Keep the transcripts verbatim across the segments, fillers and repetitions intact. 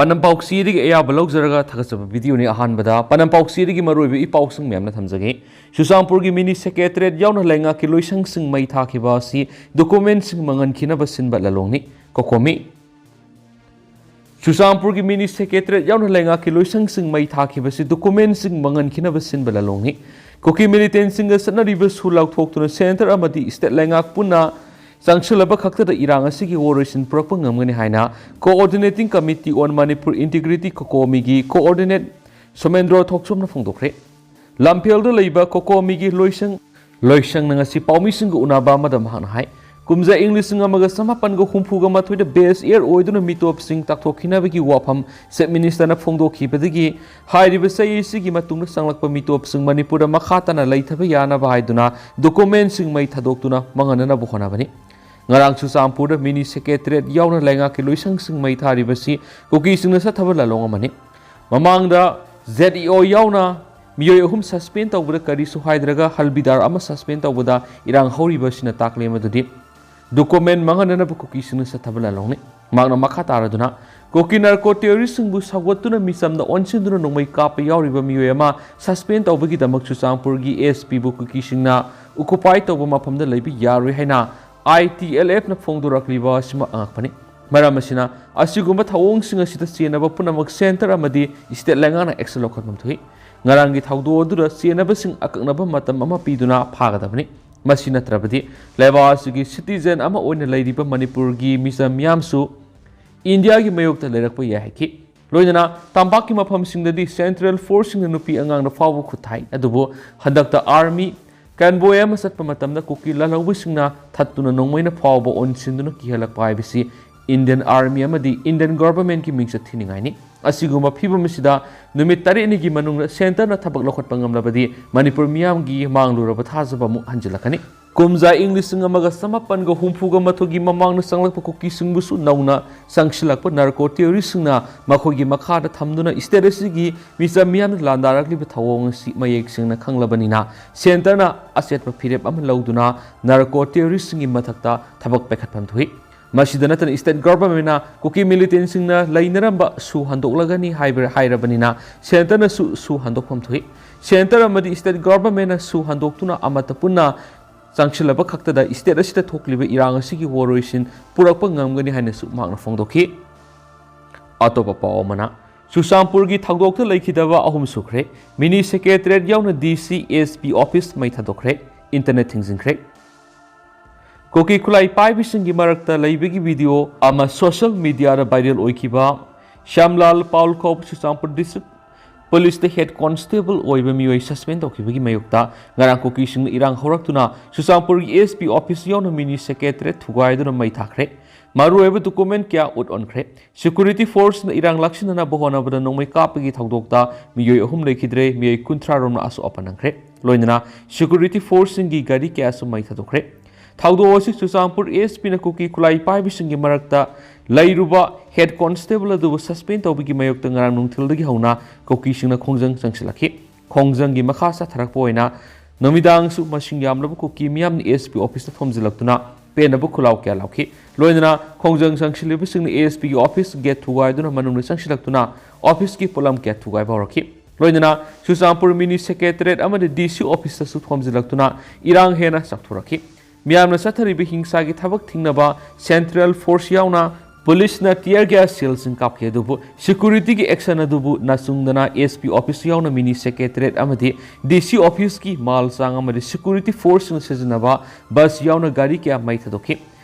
ꯄꯥꯎꯆꯦꯗꯒꯤ ꯑꯌꯥꯕ ꯂꯧꯖꯔꯒ ꯊꯥꯒꯠꯆꯕ ꯚꯤꯗꯤꯑꯣꯅꯤ꯫ ꯑꯍꯥꯟꯕꯗ ꯄꯥꯎꯆꯦꯗꯒꯤ ꯃꯔꯨꯑꯣꯏꯕ ꯏ ꯄꯥꯎꯁꯤꯡ ꯃꯌꯥꯝꯅ ꯊꯝꯖꯒꯦ꯫ ꯆꯨꯔꯆꯥꯟꯄꯨꯔꯒꯤ ꯃꯤꯅꯤ ꯁꯦꯀ꯭ꯔꯦꯇꯔꯤꯌꯦꯠ ꯌꯥꯎꯅ ꯂꯩꯉꯥꯛꯀꯤ ꯂꯣꯏꯁꯪꯁꯤꯡ ꯃꯩ ꯊꯥꯈꯤꯕ ꯑꯁꯤ ꯗꯣꯀꯨꯃꯦꯟꯁꯤꯡ ꯃꯥꯡꯍꯟꯈꯤꯅꯕ ꯁꯤꯟꯕ ꯂꯥꯂꯣꯡꯅꯤ꯫ ꯀꯣꯀꯣꯃꯤ꯫ ꯆꯨꯔꯆꯥꯟꯄꯨꯔꯒꯤ ꯃꯤꯅꯤ ꯁꯦꯀ꯭ꯔꯦꯇꯔꯤꯌꯦꯠ ꯌꯥꯎꯅ ꯂꯩꯉꯥꯛꯀꯤ ꯂꯣꯏꯁꯪꯁꯤꯡ ꯃꯩ ꯊꯥꯈꯤꯕꯁꯤ ꯗꯣꯀꯨꯃꯦꯟꯁꯤꯡ ꯃꯥꯡꯍꯟꯈꯤꯅꯕ ꯁꯤꯟꯕ ꯂꯥꯂꯣꯡꯅꯤ꯫ ꯀꯨꯀꯤ ꯃꯤꯂꯤꯇꯦꯟꯁꯤꯡꯒ ꯆꯠꯅꯔꯤꯕ ꯁꯨ ꯂꯥꯎꯊꯣꯛꯇꯨꯅ ꯁꯦꯟꯇꯔ ꯑꯃꯗꯤ ꯁ꯭ꯇꯦꯠ ꯂꯩꯉꯥꯛ ꯄꯨꯟꯅ ꯆꯪꯁꯤꯜꯂꯕ ꯈꯛꯇꯗ ꯏꯔꯥꯡ ꯑꯁꯤꯒꯤ ꯋꯥꯔꯣꯏꯁꯤꯟ ꯄꯨꯔꯛꯄ ꯉꯝꯒꯅꯤ ꯍꯥꯏꯅ Coordinating Committee on Manipur Integrity, ꯀꯣꯀꯣꯃꯤꯒꯤ ꯀꯣꯑꯣꯔꯗꯤꯅꯦꯠ ꯁꯣꯃꯦꯟꯗ꯭ꯔꯣ ꯊꯣꯛꯆꯣꯝꯅ ꯐꯣꯡꯗꯣꯛꯈ꯭ꯔꯦ꯫ ꯂꯝꯐꯦꯜꯗ ꯂꯩꯕ ꯀꯣꯀꯣꯃꯤꯒꯤ ꯂꯣꯏꯁꯪ, ꯂꯣꯏꯁꯪꯅ ꯉꯁꯤ ꯄꯥꯎꯃꯤꯁꯤꯡꯒ ꯎꯅꯕ ꯑꯃꯗ ꯃꯍꯥꯛꯅ ꯍꯥꯏ, ꯀꯨꯝꯖꯥ ꯏꯪ ꯂꯤꯁꯤꯡ ꯑꯃꯒ ꯆꯃꯥꯄꯟꯒ ꯍꯨꯝꯐꯨꯒ ꯃꯥꯊꯣꯏꯗ ꯕꯦꯁ ꯑꯦꯌꯔ ꯑꯣꯏꯗꯨꯅ ꯃꯤꯇꯣꯞꯁꯤꯡ ꯇꯥꯛꯊꯣꯛꯈꯤꯅꯕꯒꯤ ꯋꯥꯐꯝ ꯆꯤꯐ ꯃꯤꯅꯤꯁꯇꯔꯅ ꯐꯣꯡꯗꯣꯛꯈꯤꯕꯗꯒꯤ ꯍꯥꯏꯔꯤꯕ ꯆꯍꯤ ꯑꯁꯤꯒꯤ ꯃꯇꯨꯡꯗ ꯆꯪꯂꯛꯄ ꯃꯤꯇꯣꯞꯁꯤꯡ ꯃꯅꯤꯄꯨꯔꯗ ꯃꯈꯥ ꯇꯥꯅ ꯂꯩꯊꯕ ꯌꯥꯅꯕ ꯍꯥꯏꯗꯨꯅ ꯗꯣꯀꯨꯃꯦꯟꯁꯤꯡ ꯃꯩ ꯊꯥꯗꯣꯛꯇꯨꯅ ꯃꯥꯡꯍꯟꯅꯅꯕ ꯍꯣꯠꯅꯕꯅꯤ꯫ ꯉꯔꯥꯡ ꯆꯨꯔꯆꯥꯟꯄꯨꯔꯗ ꯃꯤꯅꯤ ꯁꯦꯀ꯭ꯔꯦꯇꯔꯤꯌꯦꯠ ꯌꯥꯎꯅ ꯂꯩꯉꯥꯛꯀꯤ ꯂꯣꯏꯁꯪꯁꯤꯡ ꯃꯩ ꯊꯥꯔꯤꯕꯁꯤ ꯀꯨꯀꯤꯁꯤꯡꯅ ꯆꯠꯊꯕ ꯂꯥꯂꯣꯡ ꯑꯃꯅꯤ꯫ ꯃꯃꯥꯡꯗ ꯖꯦꯗ ꯏ ꯑꯣ ꯌꯥꯎꯅ ꯃꯤꯑꯣꯏ ꯑꯍꯨꯝ ꯁꯁꯄꯦꯟ ꯇꯧꯕꯗ ꯀꯔꯤꯁꯨ ꯍꯥꯏꯗ꯭ꯔꯒ ꯍꯜꯕꯤꯗꯥꯔ ꯑꯃ ꯁꯁꯄꯦꯟ ꯇꯧꯕꯗ ꯏꯔꯥꯡ ꯍꯧꯔꯤꯕ ꯑꯁꯤꯅ ꯇꯥꯛꯂꯦ ꯃꯗꯨꯗꯤ ꯗꯣꯀꯨꯃꯦꯟ ꯃꯥꯡꯍꯟꯅꯅꯕ ꯀꯨꯀꯤꯁꯤꯡꯅ ꯆꯠꯊꯕ ꯂꯥꯂꯣꯡꯅꯤ꯫ ꯃꯍꯥꯛꯅ ꯃꯈꯥ ꯇꯥꯔꯗꯨꯅ, ꯀꯨꯀꯤ ꯅꯥꯔꯀꯣ ꯇꯦꯔꯣꯔꯤꯁ꯭ꯠꯁꯤꯡꯕꯨ ꯁꯧꯒꯠꯇꯨꯅ ꯃꯤꯆꯝꯗ ꯑꯣꯟꯁꯤꯟꯗꯨꯅ ꯅꯣꯡꯃꯩ ꯀꯥꯞꯄ ꯌꯥꯎꯔꯤꯕ ꯃꯤꯑꯣꯏ ꯑꯃ ꯁꯁꯄꯦꯟ ꯇꯧꯕꯒꯤꯗꯃꯛ ꯆꯨꯔꯆꯥꯟꯄꯨꯔꯒꯤ ꯑꯦꯁ ꯄꯤꯕꯨ ꯀꯨꯀꯤꯁꯤꯡꯅ ꯑꯣꯀꯨꯄꯥꯏ ꯇꯧꯕ ꯃꯐꯝꯗ ꯂꯩꯕ ꯌꯥꯔꯣꯏ ꯍꯥꯏꯅ ꯑꯥꯏ ꯇꯤ ꯑꯦꯜ ꯑꯦꯐꯅ ꯐꯣꯡꯗꯣꯔꯛꯂꯤꯕ ꯑꯁꯤꯃꯛ ꯑꯉꯛꯄꯅꯤ꯫ ꯃꯔꯝ ꯑꯁꯤꯅ, ꯑꯁꯤꯒꯨꯝꯕ ꯊꯧꯑꯣꯡꯁꯤꯡ ꯑꯁꯤꯗ ꯆꯦꯟꯅꯕ ꯄꯨꯝꯅꯃꯛ ꯁꯦꯟꯇꯔ ꯑꯃꯗꯤ ꯁ꯭ꯇꯦꯠ ꯂꯩꯉꯥꯛꯅ ꯑꯦꯛꯁꯟ ꯂꯧꯈꯠꯐꯝ ꯊꯣꯛꯏ꯫ ꯉꯔꯥꯡꯒꯤ ꯊꯧꯗꯣꯛ ꯑꯗꯨꯗ ꯆꯦꯟꯅꯕꯁꯤꯡ ꯑꯀꯛꯅꯕ ꯃꯇꯝ ꯑꯃ ꯄꯤꯗꯨꯅ ꯐꯥꯒꯗꯕꯅꯤ꯫ ꯃꯁꯤ ꯅꯠꯇ꯭ꯔꯕꯗꯤ ꯂꯩꯕꯥꯛ ꯑꯁꯤꯒꯤ ꯁꯤꯇꯤꯖꯦꯟ ꯑꯃ ꯑꯣꯏꯅ ꯂꯩꯔꯤꯕ ꯃꯅꯤꯄꯨꯔꯒꯤ ꯃꯤꯆꯝ ꯃꯤꯌꯥꯝꯁꯨ ꯏꯟꯗꯤꯌꯥꯒꯤ ꯃꯥꯌꯣꯛꯇ ꯂꯩꯔꯛꯄ ꯌꯥꯏ ꯍꯥꯏꯈꯤ꯫ ꯂꯣꯏꯅꯅ ꯇꯝꯄꯥꯛꯀꯤ ꯃꯐꯝꯁꯤꯡꯗꯗꯤ ꯁꯦꯟꯇ꯭ꯔꯦꯜ ꯐꯣꯔꯁꯁꯤꯡꯅ ꯅꯨꯄꯤ ꯑꯉꯥꯡꯗ ꯐꯥꯎꯕ ꯈꯨꯠ ꯊꯥꯏ, ꯑꯗꯨꯕꯨ ꯍꯟꯗꯛꯇ ꯑꯥꯔꯃꯤ ꯀꯟꯚꯣꯏ ꯑꯃ ꯆꯠꯄ ꯃꯇꯝꯗ ꯀꯨꯀꯤ ꯂꯥꯜꯍꯧꯕꯁꯤꯡꯅ ꯊꯠꯇꯨꯅ ꯅꯣꯡꯃꯩꯅ ꯐꯥꯎꯕ ꯑꯣꯟꯁꯤꯟꯗꯨꯅ ꯀꯤꯍꯜꯂꯛꯄ ꯍꯥꯏꯕꯁꯤ ꯏꯟꯗꯤꯌꯟ ꯑꯥꯔꯃꯤ ꯑꯃꯗꯤ ꯏꯟꯗꯤꯌꯟ ꯒꯚꯔꯟꯃꯦꯟꯠꯀꯤ ꯃꯤꯡꯆꯠ ꯊꯤꯅꯤꯡꯉꯥꯏꯅꯤ꯫ ꯑꯁꯤꯒꯨꯝꯕ ꯐꯤꯚꯝ ꯑꯁꯤꯗ ꯅꯨꯃꯤꯠ ꯇꯔꯦꯠꯅꯤꯒꯤ ꯃꯅꯨꯡꯗ ꯁꯦꯟꯇꯔꯅ ꯊꯕꯛ ꯂꯧꯈꯠꯄ ꯉꯝꯂꯕꯗꯤ ꯃꯅꯤꯄꯨꯔ ꯃꯤꯌꯥꯝꯒꯤ ꯃꯥꯡꯂꯨꯔꯕ ꯊꯥꯖꯕ ꯑꯃꯨꯛ ꯍꯟꯖꯤꯜꯂꯛꯀꯅꯤ꯫ ꯀꯨꯝꯖꯥ ꯏꯪ ꯂꯤꯁꯤꯡ ꯑꯃꯒ ꯆꯃꯥꯄꯟꯒ ꯍꯨꯝꯐꯨꯒ ꯃꯥꯊꯣꯏꯒꯤ ꯃꯃꯥꯡꯗ ꯆꯪꯂꯛꯄ ꯀꯨꯀꯤꯁꯤꯡꯕꯨꯁꯨ ꯅꯧꯅ ꯆꯪꯁꯤꯜꯂꯛꯄ ꯅꯥꯔꯀꯣ ꯇꯦꯔꯣꯔꯤꯁ꯭ꯠꯁꯤꯡꯅ ꯃꯈꯣꯏꯒꯤ ꯃꯈꯥꯗ ꯊꯝꯗꯨꯅ ꯁ꯭ꯇꯦꯠ ꯑꯁꯤꯒꯤ ꯃꯤꯆꯝ ꯃꯤꯌꯥꯝꯅ ꯂꯥꯟꯗꯥꯔꯛꯂꯤꯕ ꯊꯧꯑꯣꯡ ꯑꯁꯤ ꯃꯌꯦꯛ ꯁꯦꯡꯅ ꯈꯪꯂꯕꯅꯤꯅ ꯁꯦꯟꯇꯔꯅ ꯑꯆꯦꯠꯄ ꯐꯤꯔꯦꯞ ꯑꯃ ꯂꯧꯗꯨꯅ ꯅꯥꯔꯀꯣ ꯇꯦꯔꯣꯔꯤꯁ꯭ꯠꯁꯤꯡꯒꯤ ꯃꯊꯛꯇ ꯊꯕꯛ ꯄꯥꯏꯈꯠꯐꯝ ꯊꯣꯛꯏ꯫ ꯃꯁꯤꯗ ꯅꯠꯇꯅ state governmentꯅ ꯀꯨꯀꯤ militantꯁꯤꯡꯅ ꯂꯩꯅꯔꯝꯕ ꯁꯨ ꯍꯟꯗꯣꯛꯂꯒꯅꯤ ꯍꯥꯏꯕ, ꯍꯥꯏꯔꯕꯅꯤꯅ centreꯅꯁꯨ ꯁꯨ ꯍꯟꯗꯣꯛꯐꯝ ꯊꯣꯛꯏ꯫ Centre ꯑꯃꯗꯤ state governmentꯅ ꯁꯨ ꯍꯟꯗꯣꯛꯇꯨꯅ ꯑꯃꯠꯇ ꯄꯨꯟꯅ ꯆꯪꯁꯤꯜꯂꯕ ꯈꯛꯇꯗ state ꯑꯁꯤꯗ ꯊꯣꯛꯂꯤꯕ ꯏꯔꯥꯡ ꯑꯁꯤꯒꯤ ꯋꯥꯔꯣꯏꯁꯤꯟ ꯄꯨꯔꯛꯄ ꯉꯝꯒꯅꯤ ꯍꯥꯏꯅꯁꯨ ꯃꯍꯥꯛꯅ ꯐꯣꯡꯗꯣꯛꯈꯤ꯫ ꯑꯇꯣꯞꯄ ꯄꯥꯎ ꯑꯃꯅ, ꯆꯨꯔꯆꯥꯟꯄꯨꯔꯒꯤ ꯊꯧꯗꯣꯛꯇ ꯂꯩꯈꯤꯗꯕ ꯑꯍꯨꯝ ꯁꯨꯈ꯭ꯔꯦ꯫ Mini Secretariat ꯌꯥꯎꯅ D C, S P office ꯃꯩ ꯊꯥꯗꯣꯛꯈ꯭ꯔꯦ꯫ Internet ꯊꯤꯡꯖꯤꯟꯈ꯭ꯔꯦ꯫ ꯀꯨꯀꯤ ꯈꯨꯠꯂꯥꯏ ꯄꯥꯏꯕꯤꯁꯤꯡꯒꯤ ꯃꯔꯛꯇ ꯂꯩꯕꯒꯤ video ꯑꯃ social mediaꯗ viral ꯑꯣꯏꯈꯤꯕ ꯁ꯭ꯌꯥꯝꯂꯥꯜ ꯄꯥꯎꯜ ꯀꯧꯕ ꯆꯨꯔꯆꯥꯟꯄꯨꯔ district policeꯇ head constable ꯑꯣꯏꯕ ꯃꯤꯑꯣꯏ suspend ꯇꯧꯈꯤꯕꯒꯤ ꯃꯥꯌꯣꯛꯇ ꯉꯔꯥꯡ ꯀꯨꯀꯤꯁꯤꯡꯅ ꯏꯔꯥꯡ ꯍꯧꯔꯛꯇꯨꯅ ꯆꯨꯔꯆꯥꯟꯄꯨꯔꯒꯤ S P office ꯌꯥꯎꯅ mini secretariat ꯊꯨꯒꯥꯏꯗꯨꯅ ꯃꯩ ꯊꯥꯈ꯭ꯔꯦ꯫ ꯃꯔꯨꯑꯣꯏꯕ document ꯀꯌꯥ ꯎꯠ ꯑꯣꯟꯈ꯭ꯔꯦ꯫ Security forceꯅ ꯏꯔꯥꯡ ꯂꯥꯛꯁꯤꯟꯅꯅꯕ ꯍꯣꯠꯅꯕꯗ ꯅꯣꯡꯃꯩ ꯀꯥꯞꯄꯒꯤ ꯊꯧꯗꯣꯛꯇ ꯃꯤꯑꯣꯏ ꯑꯍꯨꯝ ꯂꯩꯈꯤꯗ꯭ꯔꯦ, ꯃꯤꯑꯣꯏ ꯀꯨꯟꯊ꯭ꯔꯥ ꯔꯣꯝꯅ ꯑꯁꯣꯛ ꯑꯄꯟ ꯅꯪꯈ꯭ꯔꯦ꯫ ꯂꯣꯏꯅꯅ security forceꯁꯤꯡꯒꯤ ꯒꯥꯔꯤ ꯀꯌꯥꯁꯨ ꯃꯩ ꯊꯥꯗꯣꯛꯈ꯭ꯔꯦ꯫ ꯊꯧꯗꯣꯛ ꯑꯁꯤ ꯆꯨꯔꯆꯥꯟꯄꯨꯔ S Pꯅ ꯀꯨꯀꯤ ꯈꯨꯠꯂꯥꯏ ꯄꯥꯏꯕꯁꯤꯡꯒꯤ ꯃꯔꯛꯇ ꯂꯩꯔꯨꯕ head constable ꯑꯗꯨꯕꯨ suspend ꯇꯧꯕꯒꯤ ꯃꯥꯌꯣꯛꯇ ꯉꯔꯥꯡ ꯅꯨꯡꯊꯤꯜꯗꯒꯤ ꯍꯧꯅ ꯀꯨꯀꯤꯁꯤꯡꯅ ꯈꯣꯡꯖꯪ ꯆꯪꯁꯤꯜꯂꯛꯈꯤ꯫ ꯈꯣꯡꯖꯪꯒꯤ ꯃꯈꯥ ꯆꯠꯊꯔꯛꯄ ꯑꯣꯏꯅ ꯅꯨꯃꯤꯗꯥꯡꯁꯨ ꯃꯁꯤꯡ ꯌꯥꯝꯂꯕ ꯀꯨꯀꯤ ꯃꯤꯌꯥꯝꯅ S P officeꯇ ꯊꯣꯝꯖꯤꯜꯂꯛꯇꯨꯅ ꯄꯦꯟꯗꯕ ꯈꯨꯜꯂꯥꯎ ꯀꯌꯥ ꯂꯥꯎꯈꯤ꯫ ꯂꯣꯏꯅꯅ ꯈꯣꯡꯖꯪ ꯆꯪꯁꯤꯜꯂꯤꯕꯁꯤꯡꯅ S Pꯒꯤ office gate ꯊꯨꯒꯥꯏꯗꯨꯅ ꯃꯅꯨꯡꯗ ꯆꯪꯁꯤꯜꯂꯛꯇꯨꯅ officeꯀꯤ ꯄꯣꯠꯂꯝ ꯀꯌꯥ ꯊꯨꯒꯥꯏꯕ ꯍꯧꯔꯛꯈꯤ꯫ ꯂꯣꯏꯅꯅ ꯆꯨꯔꯆꯥꯟꯄꯨꯔ mini secretariat ꯑꯃꯗꯤ D C officeꯇꯁꯨ ꯊꯣꯝꯖꯤꯜꯂꯛꯇꯨꯅ ꯏꯔꯥꯡ ꯍꯦꯟꯅ ꯆꯥꯎꯊꯣꯔꯛꯈꯤ꯫ ꯃꯤꯌꯥꯝꯅ ꯆꯠꯊꯔꯤꯕ ꯍꯤꯡꯁꯥꯒꯤ ꯊꯕꯛ ꯊꯤꯡꯅꯕ central force ꯌꯥꯎꯅ policeꯅ tear gas shellꯁꯤꯡ ꯀꯥꯞꯈꯤ, ꯑꯗꯨꯕꯨ securityꯒꯤ action ꯑꯗꯨꯕꯨ ꯅꯥꯆꯨꯡꯗꯅ S P office ꯌꯥꯎꯅ mini secretariat ꯑꯃꯗꯤ D C officeꯀꯤ ꯃꯥꯜ ꯆꯥꯡ ꯑꯃꯗꯤ security forceꯅ ꯁꯤꯖꯤꯟꯅꯕ bus ꯌꯥꯎꯅ ꯒꯥꯔꯤ ꯀꯌꯥ ꯃꯩ ꯊꯥꯗꯣꯛꯈꯤ꯫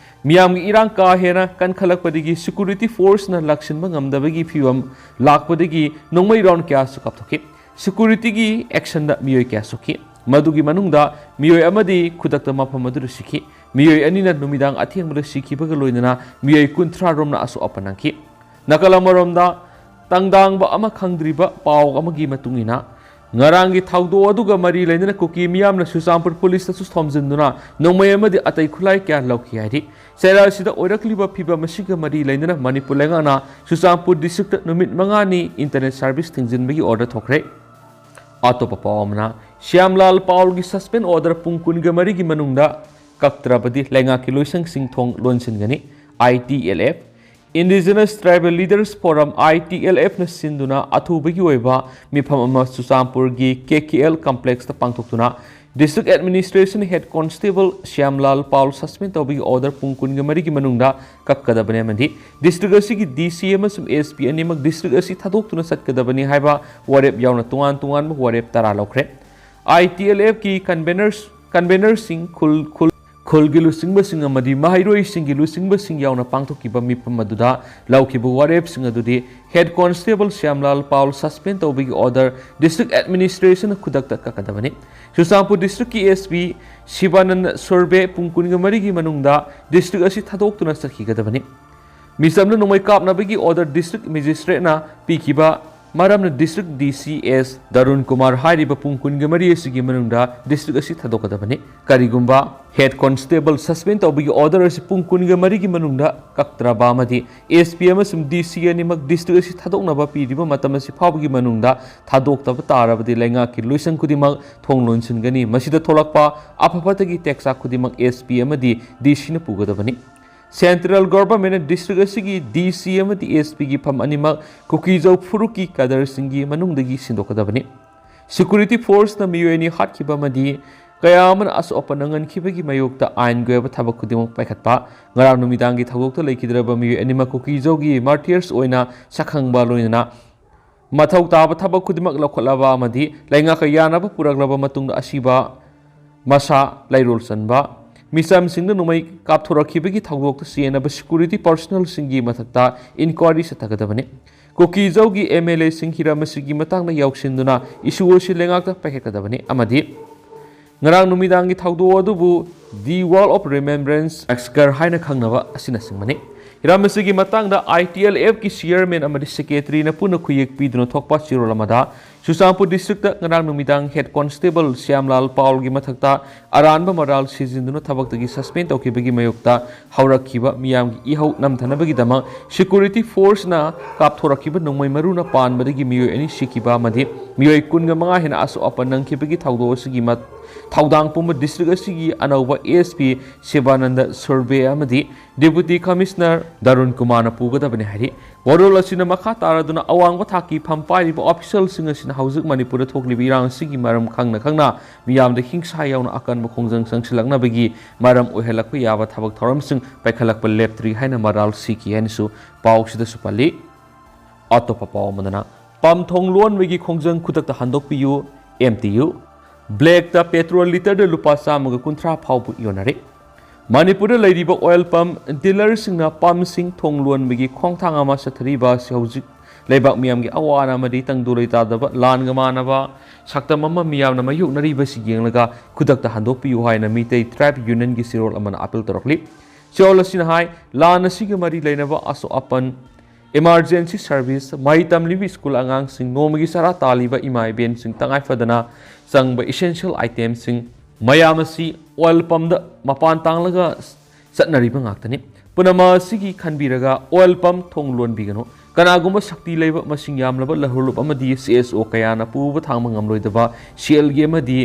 ꯃꯤꯌꯥꯝꯒꯤ ꯏꯔꯥꯡ ꯀꯥ ꯍꯦꯟꯅ ꯀꯟꯈꯠꯂꯛꯄꯗꯒꯤ security forceꯅ ꯂꯥꯛꯁꯤꯟꯕ ꯉꯝꯗꯕꯒꯤ ꯐꯤꯚꯝ ꯂꯥꯛꯄꯗꯒꯤ ꯅꯣꯡꯃꯩ round ꯀꯌꯥꯁꯨ ꯀꯥꯞꯊꯣꯛꯈꯤ꯫ Securityꯒꯤ actionꯗ ꯃꯤꯑꯣꯏ ꯀꯌꯥ ꯁꯣꯛꯈꯤ꯫ ꯃꯗꯨꯒꯤ ꯃꯅꯨꯡꯗ ꯃꯤꯑꯣꯏ ꯑꯃꯗꯤ ꯈꯨꯗꯛꯇ ꯃꯐꯝ ꯑꯗꯨꯗ ꯁꯤꯈꯤ꯫ ꯃꯤꯑꯣꯏ ꯑꯅꯤꯅ ꯅꯨꯃꯤꯗꯥꯡ ꯑꯊꯦꯡꯕꯗ ꯁꯤꯈꯤꯕꯒ ꯂꯣꯏꯅꯅ ꯃꯤꯑꯣꯏ ꯀꯨꯟꯊ꯭ꯔꯥ ꯔꯣꯝꯅ ꯑꯁꯣꯛ ꯑꯄꯟ ꯅꯪꯈꯤ꯫ ꯅꯥꯀꯜ ꯑꯃꯔꯣꯝꯗ, ꯇꯪꯗꯥꯡꯕ ꯑꯃ ꯈꯪꯗ꯭ꯔꯤꯕ ꯄꯥꯎ ꯑꯃꯒꯤ ꯃꯇꯨꯡ ꯏꯟꯅ, ꯉꯔꯥꯡꯒꯤ ꯊꯧꯗꯣꯛ ꯑꯗꯨꯒ ꯃꯔꯤ ꯂꯩꯅꯅ ꯀꯨꯀꯤ ꯃꯤꯌꯥꯝꯅ ꯆꯨꯔꯆꯥꯟꯄꯨꯔ policeꯇꯁꯨ ꯊꯣꯝꯖꯤꯟꯗꯨꯅ ꯅꯣꯡꯃꯩ ꯑꯃꯗꯤ ꯑꯇꯩ ꯈꯨꯠꯂꯥꯏ ꯀꯌꯥ ꯂꯧꯈꯤ ꯍꯥꯏꯔꯤ꯫ ꯆꯩꯔꯥꯛꯁꯤꯗ ꯑꯣꯏꯔꯛꯂꯤꯕ ꯐꯤꯚꯝ ꯑꯁꯤꯒ ꯃꯔꯤ ꯂꯩꯅꯅ ꯃꯅꯤꯄꯨꯔ ꯂꯩꯉꯥꯛꯅ ꯆꯨꯔꯆꯥꯟꯄꯨꯔ districtꯇ ꯅꯨꯃꯤꯠ ꯃꯉꯥꯅꯤ internet service ꯊꯤꯡꯖꯤꯟꯕꯒꯤ order ꯊꯣꯛꯈ꯭ꯔꯦ꯫ ꯑꯇꯣꯞꯄ ꯄꯥꯎ ꯑꯃꯅ, ꯁ꯭ꯌꯥꯝꯂꯥꯜ ꯄꯥꯎꯜꯒꯤ suspend order ꯄꯨꯡ ꯀꯨꯟꯒ ꯃꯔꯤꯒꯤ ꯃꯅꯨꯡꯗ ꯀꯛꯇ꯭ꯔꯕꯗꯤ ꯂꯩꯉꯥꯛꯀꯤ ꯂꯣꯏꯁꯪꯁꯤꯡ ꯊꯣꯡ ꯂꯣꯟꯁꯤꯟꯒꯅꯤ꯫ ITLF, Indigenous Tribal Leaders Forum, ITLFꯅ ꯁꯤꯟꯗꯨꯅ ꯑꯊꯨꯕꯒꯤ ꯑꯣꯏꯕ ꯃꯤꯐꯝ ꯑꯃ ꯆꯨꯔꯆꯥꯟꯄꯨꯔꯒꯤ KKL complexꯇ ꯄꯥꯡꯊꯣꯛꯇꯨꯅ District Administration Head Constable ꯁ꯭ꯌꯥꯝꯂꯥꯜ ꯄꯥꯎꯜ suspend ꯇꯧꯕꯒꯤ order ꯄꯨꯡ ꯀꯨꯟꯒ ꯃꯔꯤꯒꯤ ꯃꯅꯨꯡꯗ ꯀꯛꯀꯗꯕꯅꯤ ꯑꯃꯗꯤ district ꯑꯁꯤꯒꯤ DC ꯑꯃꯁꯨꯡ SP ꯑꯅꯤꯃꯛ district ꯑꯁꯤ ꯊꯥꯗꯣꯛꯇꯨꯅ ꯆꯠꯀꯗꯕꯅꯤ ꯍꯥꯏꯕ ꯋꯥꯔꯦꯞ ꯌꯥꯎꯅ ꯇꯣꯉꯥꯟ ꯇꯣꯉꯥꯟꯕ ꯋꯥꯔꯦꯞ ꯇꯔꯥ ꯂꯧꯈ꯭ꯔꯦ꯫ ITLFꯀꯤ conveners, convenerꯁꯤꯡ, ꯈꯨꯜ, ꯈꯨꯜ, ꯈꯨꯜꯒꯤ ꯂꯨꯆꯤꯡꯕꯁꯤꯡ ꯑꯃꯗꯤ ꯃꯍꯩꯔꯣꯏꯁꯤꯡꯒꯤ ꯂꯨꯆꯤꯡꯕꯁꯤꯡ ꯌꯥꯎꯅ ꯄꯥꯡꯊꯣꯛꯈꯤꯕ ꯃꯤꯐꯝ ꯑꯗꯨꯗ ꯂꯧꯈꯤꯕ ꯋꯥꯔꯦꯞꯁꯤꯡ ꯑꯗꯨꯗꯤ Head Constable ꯁ꯭ꯌꯥꯝꯂꯥꯜ ꯄꯥꯎꯜ suspend ꯇꯧꯕꯒꯤ order District Administrationꯅ ꯈꯨꯗꯛꯇ ꯀꯛꯀꯗꯕꯅꯤ꯫ ꯆꯨꯔꯆꯥꯟꯄꯨꯔ districtꯀꯤ SP ꯁꯤꯕꯥꯅꯟꯗ ꯁꯨꯔꯕꯦ ꯄꯨꯡ ꯀꯨꯟꯒ ꯃꯔꯤꯒꯤ ꯃꯅꯨꯡꯗ district ꯑꯁꯤ ꯊꯥꯗꯣꯛꯇꯨꯅ ꯆꯠꯈꯤꯒꯗꯕꯅꯤ꯫ ꯃꯤꯆꯝꯗ ꯅꯣꯡꯃꯩ ꯀꯥꯞꯅꯕꯒꯤ order District Magistrateꯅ ꯄꯤꯈꯤꯕ ꯃꯔꯝꯅ District DC ꯑꯦꯁ ꯗꯔꯨꯟ ꯀꯨꯃꯥꯔ ꯍꯥꯏꯔꯤꯕ ꯄꯨꯡ ꯀꯨꯟꯒ ꯃꯔꯤ ꯑꯁꯤꯒꯤ ꯃꯅꯨꯡꯗ district ꯑꯁꯤ ꯊꯥꯗꯣꯛꯀꯗꯕꯅꯤ꯫ ꯀꯔꯤꯒꯨꯝꯕ Head Constable suspend ꯇꯧꯕꯒꯤ order ꯑꯁꯤ ꯄꯨꯡ ꯀꯨꯟꯒ ꯃꯔꯤꯒꯤ ꯃꯅꯨꯡꯗ ꯀꯛꯇ꯭ꯔꯕ ꯑꯃꯗꯤ SP ꯑꯃꯁꯨꯡ DC ꯑꯅꯤꯃꯛ district ꯑꯁꯤ ꯊꯥꯗꯣꯛꯅꯕ ꯄꯤꯔꯤꯕ ꯃꯇꯝ ꯑꯁꯤ ꯐꯥꯎꯕꯒꯤ ꯃꯅꯨꯡꯗ ꯊꯥꯗꯣꯛꯇꯕ ꯇꯥꯔꯕꯗꯤ ꯂꯩꯉꯥꯛꯀꯤ ꯂꯣꯏꯁꯪ ꯈꯨꯗꯤꯡꯃꯛ ꯊꯣꯡ ꯂꯣꯟꯁꯤꯟꯒꯅꯤ꯫ ꯃꯁꯤꯗ ꯊꯣꯛꯂꯛꯄ ꯑꯐ ꯐꯠꯇꯒꯤ ꯇꯦꯛꯆꯥꯛ ꯈꯨꯗꯤꯡꯃꯛ SP ꯑꯃꯗꯤ DCꯅ ꯄꯨꯒꯗꯕꯅꯤ꯫ Central Governmentꯅ district ꯑꯁꯤꯒꯤ DC ꯑꯃꯗꯤ SPꯒꯤ ꯐꯝ ꯑꯅꯤꯃꯛ ꯀꯨꯀꯤꯖꯧ ꯐꯨꯔꯨꯞꯀꯤ cadreꯁꯤꯡꯒꯤ ꯃꯅꯨꯡꯗꯒꯤ ꯁꯤꯟꯗꯣꯛꯀꯗꯕꯅꯤ꯫ Security forceꯅ ꯃꯤꯑꯣꯏ ꯑꯅꯤ ꯍꯥꯠꯈꯤꯕ ꯑꯃꯗꯤ ꯀꯌꯥ ꯑꯃꯅ ꯑꯁꯣꯛ ꯑꯄꯟ ꯅꯪꯍꯟꯈꯤꯕꯒꯤ ꯃꯥꯌꯣꯛꯇ ꯑꯥꯏꯟꯒꯤ ꯑꯣꯏꯕ ꯊꯕꯛ ꯈꯨꯗꯤꯡꯃꯛ ꯄꯥꯏꯈꯠꯄ꯫ ꯉꯔꯥꯡ ꯅꯨꯃꯤꯗꯥꯡꯒꯤ ꯊꯧꯗꯣꯛꯇ ꯂꯩꯈꯤꯗ꯭ꯔꯕ ꯃꯤꯑꯣꯏ ꯑꯅꯤꯃꯛ ꯀꯨꯀꯤꯖꯧꯒꯤ martyrs ꯑꯣꯏꯅ ꯁꯛꯈꯪꯕ, ꯂꯣꯏꯅꯅ ꯃꯊꯧ ꯇꯥꯕ ꯊꯕꯛ ꯈꯨꯗꯤꯡꯃꯛ ꯂꯧꯈꯠꯂꯕ ꯑꯃꯗꯤ ꯂꯩꯉꯥꯛꯀ ꯌꯥꯅꯕ ꯄꯨꯔꯛꯂꯕ ꯃꯇꯨꯡꯗ ꯑꯁꯤꯕ ꯃꯁꯥ ꯂꯩꯔꯣꯜ ꯆꯟꯕ꯫ ꯃꯤꯆꯝꯁꯤꯡꯗ ꯅꯣꯡꯃꯩ ꯀꯥꯞꯊꯣꯔꯛꯈꯤꯕꯒꯤ ꯊꯧꯗꯣꯛꯇ ꯆꯦꯟꯅꯕ security personnelꯁꯤꯡꯒꯤ ꯃꯊꯛꯇ inquiry ꯆꯠꯊꯒꯗꯕꯅꯤ꯫ ꯀꯨꯀꯤꯖꯧꯒꯤ MLAꯁꯤꯡ ꯍꯤꯔꯝ ꯑꯁꯤꯒꯤ ꯃꯇꯥꯡꯗ ꯌꯥꯎꯁꯤꯟꯗꯨꯅ issue ꯑꯁꯤ ꯂꯩꯉꯥꯛꯇ ꯄꯥꯏꯈꯠꯀꯗꯕꯅꯤ ꯑꯃꯗꯤ ꯉꯔꯥꯡ ꯅꯨꯃꯤꯗꯥꯡꯒꯤ ꯊꯧꯗꯣꯛ ꯑꯗꯨꯕꯨ The Wall of Remembrance Massacre ꯍꯥꯏꯅ ꯈꯪꯅꯕ ꯑꯁꯤꯅꯆꯤꯡꯕꯅꯤ꯫ ꯍꯤꯔꯝ ꯑꯁꯤꯒꯤ ꯃꯇꯥꯡꯗ ITLFꯀꯤ chairman ꯑꯃꯗꯤ secretaryꯅ ꯄꯨꯟꯅ ꯈꯨꯌꯦꯛ ꯄꯤꯗꯨꯅ ꯊꯣꯛꯄ ꯆꯦꯔꯣꯜ ꯑꯃꯗ ꯆꯨꯔꯆꯥꯟꯄꯨꯔ districtꯇ ꯉꯔꯥꯡ ꯅꯨꯃꯤꯗꯥꯡ Head Constable ꯁ꯭ꯌꯥꯝꯂꯥꯜ ꯄꯥꯎꯜꯒꯤ ꯃꯊꯛꯇ ꯑꯔꯥꯟꯕ ꯃꯔꯥꯜ ꯁꯤꯖꯤꯟꯗꯨꯅ ꯊꯕꯛꯇꯒꯤ suspend ꯇꯧꯈꯤꯕꯒꯤ ꯃꯥꯌꯣꯛꯇ ꯍꯧꯔꯛꯈꯤꯕ ꯃꯤꯌꯥꯝꯒꯤ ꯏꯍꯧ ꯅꯝꯊꯅꯕꯒꯤꯗꯃꯛ security forceꯅ ꯀꯥꯞꯊꯣꯔꯛꯈꯤꯕ ꯅꯣꯡꯃꯩ ꯃꯔꯨꯅ ꯄꯥꯟꯕꯗꯒꯤ ꯃꯤꯑꯣꯏ ꯑꯅꯤ ꯁꯤꯈꯤꯕ ꯑꯃꯗꯤ ꯃꯤꯑꯣꯏ ꯀꯨꯟꯒ ꯃꯉꯥ ꯍꯦꯟꯅ ꯑꯁꯣꯛ ꯑꯄꯟ ꯅꯪꯈꯤꯕꯒꯤ ꯊꯧꯗꯣꯛ ꯑꯁꯤꯒꯤ ꯃꯠ-, ꯊꯧꯗꯥꯡ ꯄꯨꯝꯕ ꯗꯤꯁꯇ꯭ꯔꯤꯛ ꯑꯁꯤꯒꯤ ꯑꯅꯧꯕ ꯑꯦꯁ ꯄꯤ ꯁꯤꯕꯥꯅꯟꯗ ꯁꯨꯔꯕꯦ ꯑꯃꯗꯤ ꯗꯦꯄꯨꯇꯤ ꯀꯃꯤꯁꯅꯔ ꯗꯥꯔꯨꯟ ꯀꯨꯃꯥꯔꯅ ꯄꯨꯒꯗꯕꯅꯤ ꯍꯥꯏꯔꯤ꯫ ꯋꯥꯔꯣꯜ ꯑꯁꯤꯅ ꯃꯈꯥ ꯇꯥꯔꯗꯨꯅ ꯑꯋꯥꯡꯕ ꯊꯥꯛꯀꯤ ꯐꯝ ꯄꯥꯏꯔꯤꯕ ꯑꯣꯐꯤꯁꯤꯌꯦꯜꯁꯤꯡ ꯑꯁꯤꯅ ꯍꯧꯖꯤꯛ ꯃꯅꯤꯄꯨꯔꯗ ꯊꯣꯛꯂꯤꯕ ꯏꯔꯥꯡ ꯑꯁꯤꯒꯤ ꯃꯔꯝ ꯈꯪꯅ ꯈꯪꯅ ꯃꯤꯌꯥꯝꯗ ꯍꯤꯡꯁꯥ ꯌꯥꯎꯅ ꯑꯀꯟꯕ ꯈꯣꯡꯖꯪ ꯆꯪꯁꯤꯜꯂꯛꯅꯕꯒꯤ ꯃꯔꯝ ꯑꯣꯏꯍꯜꯂꯛꯄ ꯌꯥꯕ ꯊꯕꯛ ꯊꯧꯔꯝꯁꯤꯡ ꯄꯥꯏꯈꯠꯂꯛꯄ ꯂꯦꯞꯇ꯭ꯔꯤ ꯍꯥꯏꯅ ꯃꯔꯥꯜ ꯁꯤꯈꯤ ꯍꯥꯏꯅꯁꯨ ꯄꯥꯎꯁꯤꯗꯁꯨ ꯄꯜꯂꯤ꯫ ꯑꯇꯣꯞꯄ ꯄꯥꯎ ꯑꯃꯗꯅ, ꯄꯝ ꯊꯣꯡ ꯂꯣꯟꯕꯒꯤ ꯈꯣꯡꯖꯪ ꯈꯨꯗꯛꯇ ꯍꯟꯗꯣꯛꯄꯤꯌꯨ, ꯑꯦꯝ ꯇꯤ ꯌꯨ꯫ ꯕ꯭ꯂꯦꯛꯇ ꯄꯦꯇ꯭ꯔꯣꯜ ꯂꯤꯇꯔꯗ ꯂꯨꯄꯥ ꯆꯥꯝꯃꯒ ꯀꯨꯟꯊ꯭ꯔꯥ ꯐꯥꯎꯕ ꯌꯣꯟꯅꯔꯦ꯫ ꯃꯅꯤꯄꯨꯔꯗ ꯂꯩꯔꯤꯕ ꯑꯣꯏꯜ ꯄꯝ ꯗꯤꯂꯔꯁꯤꯡꯅ ꯄꯝꯁꯤꯡ ꯊꯣꯡ ꯂꯣꯟꯕꯒꯤ ꯈꯣꯡꯊꯥꯡ ꯑꯃ ꯆꯠꯊꯔꯤꯕ ꯑꯁꯤ ꯍꯧꯖꯤꯛ ꯂꯩꯕꯥꯛ ꯃꯤꯌꯥꯝꯒꯤ ꯑꯋꯥ ꯑꯅꯥ ꯑꯃꯗꯤ ꯇꯪꯗꯨ ꯂꯩꯇꯥꯗꯕ ꯂꯥꯟꯒ ꯃꯥꯟꯅꯕ ꯁꯛꯇꯝ ꯑꯃ ꯃꯤꯌꯥꯝꯅ ꯃꯥꯌꯣꯛꯅꯔꯤꯕꯁꯤ ꯌꯦꯡꯂꯒ ꯈꯨꯗꯛꯇ ꯍꯟꯗꯣꯛꯄꯤꯌꯨ ꯍꯥꯏꯅ ꯃꯤꯇꯩ ꯇ꯭ꯔꯥꯏꯕ ꯌꯨꯅꯤꯌꯟꯒꯤ ꯆꯦꯔꯣꯜ ꯑꯃꯅ ꯑꯥꯄꯤꯜ ꯇꯧꯔꯛꯂꯤ꯫ ꯆꯦꯔꯣꯜ ꯑꯁꯤꯅ ꯍꯥꯏ, ꯂꯥꯟ ꯑꯁꯤꯒ ꯃꯔꯤ ꯂꯩꯅꯕ ꯑꯁꯣꯛ ꯑꯄꯟ, ꯏꯃꯥꯔꯖꯦꯟꯁꯤ ꯁꯔꯚꯤꯁ, ꯃꯍꯩ ꯇꯝꯂꯤꯕ ꯁ꯭ꯀꯨꯜ ꯑꯉꯥꯡꯁꯤꯡ, ꯅꯣꯡꯃꯒꯤ ꯆꯔꯥ ꯇꯥꯜꯂꯤꯕ ꯏꯃꯥ ꯏꯕꯦꯟꯁꯤꯡ, ꯇꯉꯥꯏ ꯐꯗꯅ ꯆꯪꯕ ꯏꯁꯦꯟꯁꯤꯌꯦꯜ ꯑꯥꯏꯇꯦꯝꯁꯤꯡ ꯃꯌꯥꯝ ꯑꯁꯤ ꯑꯣꯏꯜ ꯄꯝꯗ ꯃꯄꯥꯟ ꯇꯥꯡꯂꯒ ꯆꯠꯅꯔꯤꯕ ꯉꯥꯛꯇꯅꯤ꯫ ꯄꯨꯝꯅꯃꯛ ꯑꯁꯤꯒꯤ ꯈꯟꯕꯤꯔꯒ ꯑꯣꯏꯜ ꯄꯝ ꯊꯣꯡ ꯂꯣꯟꯕꯤꯒꯅꯨ꯫ ꯀꯅꯥꯒꯨꯝꯕ ꯁꯛꯇꯤ ꯂꯩꯕ ꯃꯁꯤꯡ ꯌꯥꯝꯂꯕ ꯂꯧꯍꯨꯔꯂꯨꯞ ꯑꯃꯗꯤ ꯁꯤ ꯑꯦꯁ ꯑꯣ ꯀꯌꯥꯅ ꯄꯨꯕ ꯊꯥꯡꯕ ꯉꯝꯂꯣꯏꯗꯕ ꯁꯦꯜꯒꯤ ꯑꯃꯗꯤ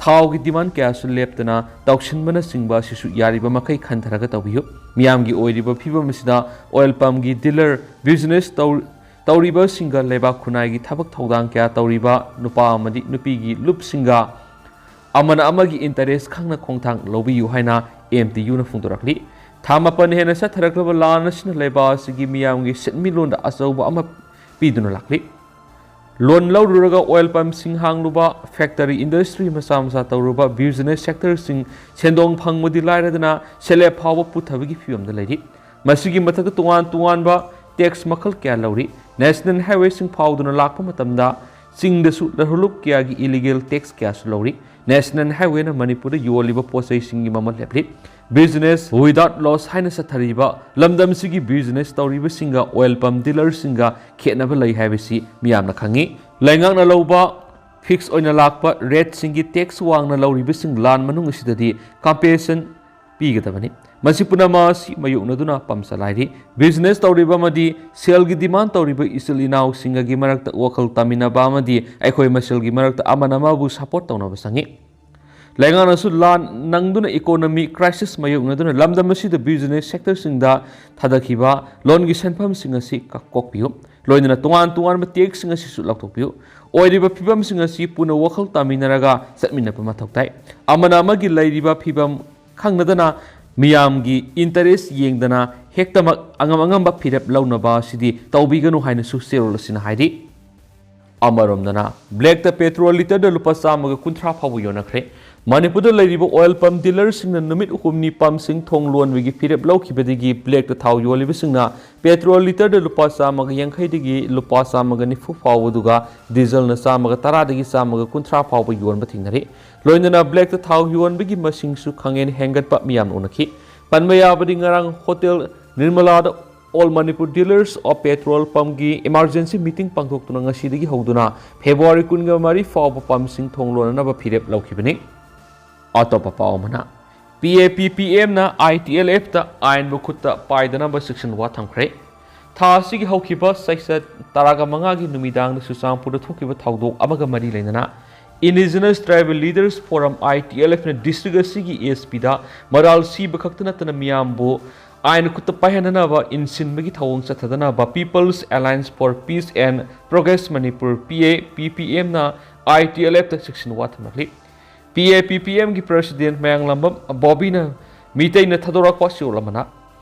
ꯊꯥꯎꯒꯤ ꯗꯤꯃꯥꯟ ꯀꯌꯥꯁꯨ ꯂꯦꯞꯇꯅ ꯇꯧꯁꯤꯟꯕꯅꯆꯤꯡꯕ ꯑꯁꯤꯁꯨ ꯌꯥꯔꯤꯕ ꯃꯈꯩ ꯈꯟꯊꯔꯒ ꯇꯧꯕꯤꯌꯨ꯫ ꯃꯤꯌꯥꯝꯒꯤ ꯑꯣꯏꯔꯤꯕ ꯐꯤꯕꯝ ꯑꯁꯤꯗ ꯑꯣꯏꯜ ꯄꯝꯒꯤ ꯗꯤꯂꯔ, ꯕꯤꯖꯤꯅꯦꯁ ꯇꯧ-, ꯇꯧꯔꯤꯕꯁꯤꯡꯒ ꯂꯩꯕꯥꯛ ꯈꯨꯟꯅꯥꯏꯒꯤ ꯊꯕꯛ ꯊꯧꯗꯥꯡ ꯀꯌꯥ ꯇꯧꯔꯤꯕ ꯅꯨꯄꯥ ꯑꯃꯗꯤ ꯅꯨꯄꯤꯒꯤ ꯂꯨꯞꯁꯤꯡꯒ ꯑꯃꯅ ꯑꯃꯒꯤ ꯏꯟꯇꯔꯦꯁ ꯈꯪꯅ ꯈꯣꯡꯊꯥꯡ ꯂꯧꯕꯤꯌꯨ ꯍꯥꯏꯅ ꯑꯦꯝ ꯇꯤ ꯌꯨꯅ ꯐꯣꯡꯗꯣꯔꯛꯂꯤ꯫ ꯊꯥ ꯃꯥꯄꯟ ꯍꯦꯟꯅ ꯆꯠꯊꯔꯛꯂꯕ ꯂꯥꯟ ꯑꯁꯤꯅ ꯂꯩꯕꯥꯛ ꯑꯁꯤꯒꯤ ꯃꯤꯌꯥꯝꯒꯤ ꯁꯦꯟꯃꯤꯠꯂꯣꯟꯗ ꯑꯆꯧꯕ ꯑꯃ ꯄꯤꯗꯨꯅ ꯂꯥꯛꯂꯤ꯫ ꯂꯣꯟ ꯂꯧꯔꯨꯔꯒ ꯑꯣꯏꯜ ꯄꯝꯁꯤꯡ ꯍꯥꯡꯂꯨꯕ, ꯐꯦꯛꯇꯔꯤ, ꯏꯟꯗꯁꯇ꯭ꯔꯤ ꯃꯆꯥ ꯃꯆꯥ ꯇꯧꯔꯨꯕ, ꯕꯤꯖꯤꯅꯦꯁ ꯁꯦꯛꯇꯔꯁꯤꯡ ꯁꯦꯟꯗꯣꯡ ꯐꯪꯕꯗꯤ ꯂꯥꯏꯔꯗꯅ ꯁꯦꯜꯂꯦꯞ ꯐꯥꯎꯕ ꯄꯨꯊꯕꯒꯤ ꯐꯤꯕꯝꯗ ꯂꯩꯔꯤ꯫ ꯃꯁꯤꯒꯤ ꯃꯊꯛꯇ ꯇꯣꯉꯥꯟ ꯇꯣꯉꯥꯟꯕ ꯇꯦꯛꯁ ꯃꯈꯜ ꯀꯌꯥ ꯂꯧꯔꯤ꯫ ꯅꯦꯁꯅꯦꯜ ꯍꯥꯏꯋꯦꯁꯤꯡ ꯐꯥꯎꯗꯨꯅ ꯂꯥꯛꯄ ꯃꯇꯝꯗ ꯆꯤꯡꯗꯁꯨ ꯂꯧꯍꯨꯔꯂꯨꯞ ꯀꯌꯥꯒꯤ ꯏꯂꯤꯒꯦꯜ ꯇꯦꯛꯁ ꯀꯌꯥꯁꯨ ꯂꯧꯔꯤ꯫ ꯅꯦꯁꯅꯦꯜ ꯍꯥꯏꯋꯦꯅ ꯃꯅꯤꯄꯨꯔꯗ ꯌꯣꯜꯂꯤꯕ ꯄꯣꯠ ꯆꯩꯁꯤꯡꯒꯤ ꯃꯃꯜ ꯂꯦꯞꯂꯤ꯫ ꯕꯤꯖꯤꯅꯦꯁ ꯋꯤꯗꯥꯎꯠ ꯂꯣꯁ ꯍꯥꯏꯅ ꯆꯠꯊꯔꯤꯕ ꯂꯝꯗꯝꯁꯤꯒꯤ ꯕꯤꯖꯤꯅꯦꯁ ꯇꯧꯔꯤꯕꯁꯤꯡꯒ ꯑꯣꯏꯜ ꯄꯝ ꯗꯤꯂꯔꯁꯤꯡꯒ ꯈꯦꯠꯅꯕ ꯂꯩ ꯍꯥꯏꯕꯁꯤ ꯃꯤꯌꯥꯝꯅ ꯈꯪꯉꯤ꯫ ꯂꯩꯉꯥꯛꯅ ꯂꯧꯕ ꯐꯤꯛꯁ ꯑꯣꯏꯅ ꯂꯥꯛꯄ ꯔꯦꯠꯁꯤꯡꯒꯤ ꯇꯦꯛꯁ ꯋꯥꯡꯅ ꯂꯧꯔꯤꯕꯁꯤꯡ ꯂꯥꯟ ꯃꯅꯨꯡ ꯑꯁꯤꯗꯗꯤ ꯀꯝꯄꯦꯟꯁꯦꯁꯟ ꯄꯤꯒꯗꯕꯅꯤ꯫ ꯃꯁꯤ ꯄꯨꯝꯅꯃꯛ ꯑꯁꯤ ꯃꯥꯌꯣꯛꯅꯗꯨꯅ ꯄꯝ ꯆꯂꯥꯏꯔꯤ꯫ ꯕꯤꯖꯤꯅꯦꯁ ꯇꯧꯔꯤꯕ ꯑꯃꯗꯤ ꯁꯦꯜꯒꯤ ꯗꯤꯃꯥꯟ ꯇꯧꯔꯤꯕ ꯏꯆꯤꯜ ꯏꯅꯥꯎꯁꯤꯡꯒꯒꯤ ꯃꯔꯛꯇ ꯋꯥꯈꯜ ꯇꯥꯃꯤꯟꯅꯕ ꯑꯃꯗꯤ ꯑꯩꯈꯣꯏ ꯃꯁꯦꯜꯒꯤ ꯃꯔꯛꯇ ꯑꯃꯅ ꯑꯃꯕꯨ ꯁꯄꯣꯔꯠ ꯇꯧꯅꯕ ꯆꯪꯏ꯫ ꯂꯩꯉꯥꯛꯅꯁꯨ ꯂꯥꯟ ꯅꯪꯗꯨꯅ economy crisis ꯃꯥꯌꯣꯛꯅꯗꯨꯅ ꯂꯝꯗꯝ ꯑꯁꯤꯗ business sectorꯁꯤꯡꯗ ꯊꯥꯗꯈꯤꯕ loanꯒꯤ ꯁꯦꯟꯐꯝꯁꯤꯡ ꯑꯁꯤ ꯀ-, ꯀꯣꯛꯄꯤꯌꯨ꯫ ꯂꯣꯏꯅꯅ ꯇꯣꯉꯥꯟ ꯇꯣꯉꯥꯟꯕ taxꯁꯤꯡ ꯑꯁꯤꯁꯨ ꯂꯧꯊꯣꯛꯄꯤꯌꯨ꯫ ꯑꯣꯏꯔꯤꯕ ꯐꯤꯕꯝꯁꯤꯡ ꯑꯁꯤ ꯄꯨꯟꯅ ꯋꯥꯈꯜ ꯇꯥꯃꯤꯟꯅꯔꯒ ꯆꯠꯃꯤꯟꯅꯕ ꯃꯊꯧ ꯇꯥꯏ꯫ ꯑꯃꯅ ꯑꯃꯒꯤ ꯂꯩꯔꯤꯕ ꯐꯤꯕꯝ ꯈꯪꯅꯗꯅ ꯃꯤꯌꯥꯝꯒꯤ interest ꯌꯦꯡꯗꯅ ꯍꯦꯛꯇꯃꯛ ꯑꯉꯝ ꯑꯉꯝꯕ ꯐꯤꯔꯦꯞ ꯂꯧꯅꯕ ꯑꯁꯤꯗꯤ ꯇꯧꯕꯤꯒꯅꯨ ꯍꯥꯏꯅꯁꯨ ꯆꯦꯔꯣꯜ ꯑꯁꯤꯅ ꯍꯥꯏꯔꯤ꯫ ꯑꯃꯔꯣꯝꯗꯅ blackꯇ petrol literꯗ ꯂꯨꯄꯥ ꯆꯥꯝꯃꯒ ꯀꯨꯟꯊ꯭ꯔꯥ ꯐꯥꯎꯕ ꯌꯣꯟꯅꯈ꯭ꯔꯦ꯫ ꯃꯅꯤꯄꯨꯔꯗ ꯂꯩꯔꯤꯕ oil pump dealerꯁꯤꯡꯅ ꯅꯨꯃꯤꯠ ꯍꯨꯝꯅꯤ pumpꯁꯤꯡ ꯊꯣꯡ ꯂꯣꯟꯕꯒꯤ ꯐꯤꯔꯦꯞ ꯂꯧꯈꯤꯕꯗꯒꯤ blackꯇ ꯊꯥꯎ ꯌꯣꯜꯂꯤꯕꯁꯤꯡꯅ petrol literꯗ ꯂꯨꯄꯥ ꯆꯥꯝꯃꯒ ꯌꯥꯡꯈꯩꯗꯒꯤ ꯂꯨꯄꯥ ꯆꯥꯝꯃꯒ ꯅꯤꯐꯨ ꯐꯥꯎꯕꯗꯨꯒ dieselꯅ ꯆꯥꯝꯃꯒ ꯇꯔꯥꯗꯒꯤ ꯆꯥꯝꯃꯒ ꯀꯨꯟꯊ꯭ꯔꯥ ꯐꯥꯎꯕ ꯌꯣꯟꯕ ꯊꯦꯡꯅꯔꯤ꯫ ꯂꯣꯏꯅꯅ blackꯇ ꯊꯥꯎ ꯌꯣꯟꯕꯒꯤ ꯃꯁꯤꯡꯁꯨ ꯈꯪꯍꯦꯟ ꯍꯦꯟꯒꯠꯄ ꯃꯤꯌꯥꯝꯅ ꯎꯅꯈꯤ꯫ ꯄꯟꯕ ꯌꯥꯕꯗꯤ ꯉꯔꯥꯡ Hotel Nirmalaꯗ All Manipur Dealers of Petrol Pumpꯀꯤ emergency meeting ꯄꯥꯡꯊꯣꯛꯇꯨꯅ ꯉꯁꯤꯗꯒꯤ ꯍꯧꯗꯨꯅ February ꯀꯨꯟꯒ ꯃꯔꯤ ꯐꯥꯎꯕ pumpꯁꯤꯡ ꯊꯣꯡ ꯂꯣꯟꯅꯅꯕ ꯐꯤꯔꯦꯞ ꯂꯧꯈꯤꯕꯅꯤ꯫ ꯑꯇꯣꯞꯄ ꯄꯥꯎ ꯑꯃꯅ, PAPPMꯅ ITLFꯇ ꯑꯥꯏꯟꯕꯨ ꯈꯨꯠꯇ ꯄꯥꯏꯗꯅꯕ ꯆꯦꯛꯁꯤꯟ ꯋꯥ ꯊꯝꯈ꯭ꯔꯦ꯫ ꯊꯥ ꯑꯁꯤꯒꯤ ꯍꯧꯈꯤꯕ ꯆꯩꯆꯠ ꯇꯔꯥꯒ ꯃꯉꯥꯒꯤ ꯅꯨꯃꯤꯗꯥꯡꯗ ꯆꯨꯔꯆꯥꯟꯄꯨꯔꯗ ꯊꯣꯛꯈꯤꯕ ꯊꯧꯗꯣꯛ ꯑꯃꯒ ꯃꯔꯤ ꯂꯩꯅꯅ Indigenous Tribal Leaders Forum, ITLFꯅ district ꯑꯁꯤꯒꯤ SPꯗ ꯃꯔꯥꯜ ꯁꯤꯕ ꯈꯛꯇ ꯅꯠꯇꯅ ꯃꯤꯌꯥꯝꯕꯨ ꯑꯥꯏꯟ ꯈꯨꯠꯇ ꯄꯥꯏꯍꯟꯅꯅꯕ ꯏꯟꯁꯤꯟꯕꯒꯤ ꯊꯧꯑꯣꯡ ꯆꯠꯊꯗꯅꯕ People's Alliance for Peace and Progress Manipur, PAPPMꯅ ITLFꯇ ꯆꯦꯛꯁꯤꯟ ꯋꯥ ꯊꯝꯂꯛꯂꯤ꯫ PAPPMꯒꯤ president ꯃꯌꯥꯡꯂꯝꯕꯝ ꯕꯣꯕꯤꯅ ꯃꯤꯇꯩꯅ ꯊꯥꯗꯣꯔꯛꯄ ꯆꯦꯔꯣꯜ ꯑꯃꯅ,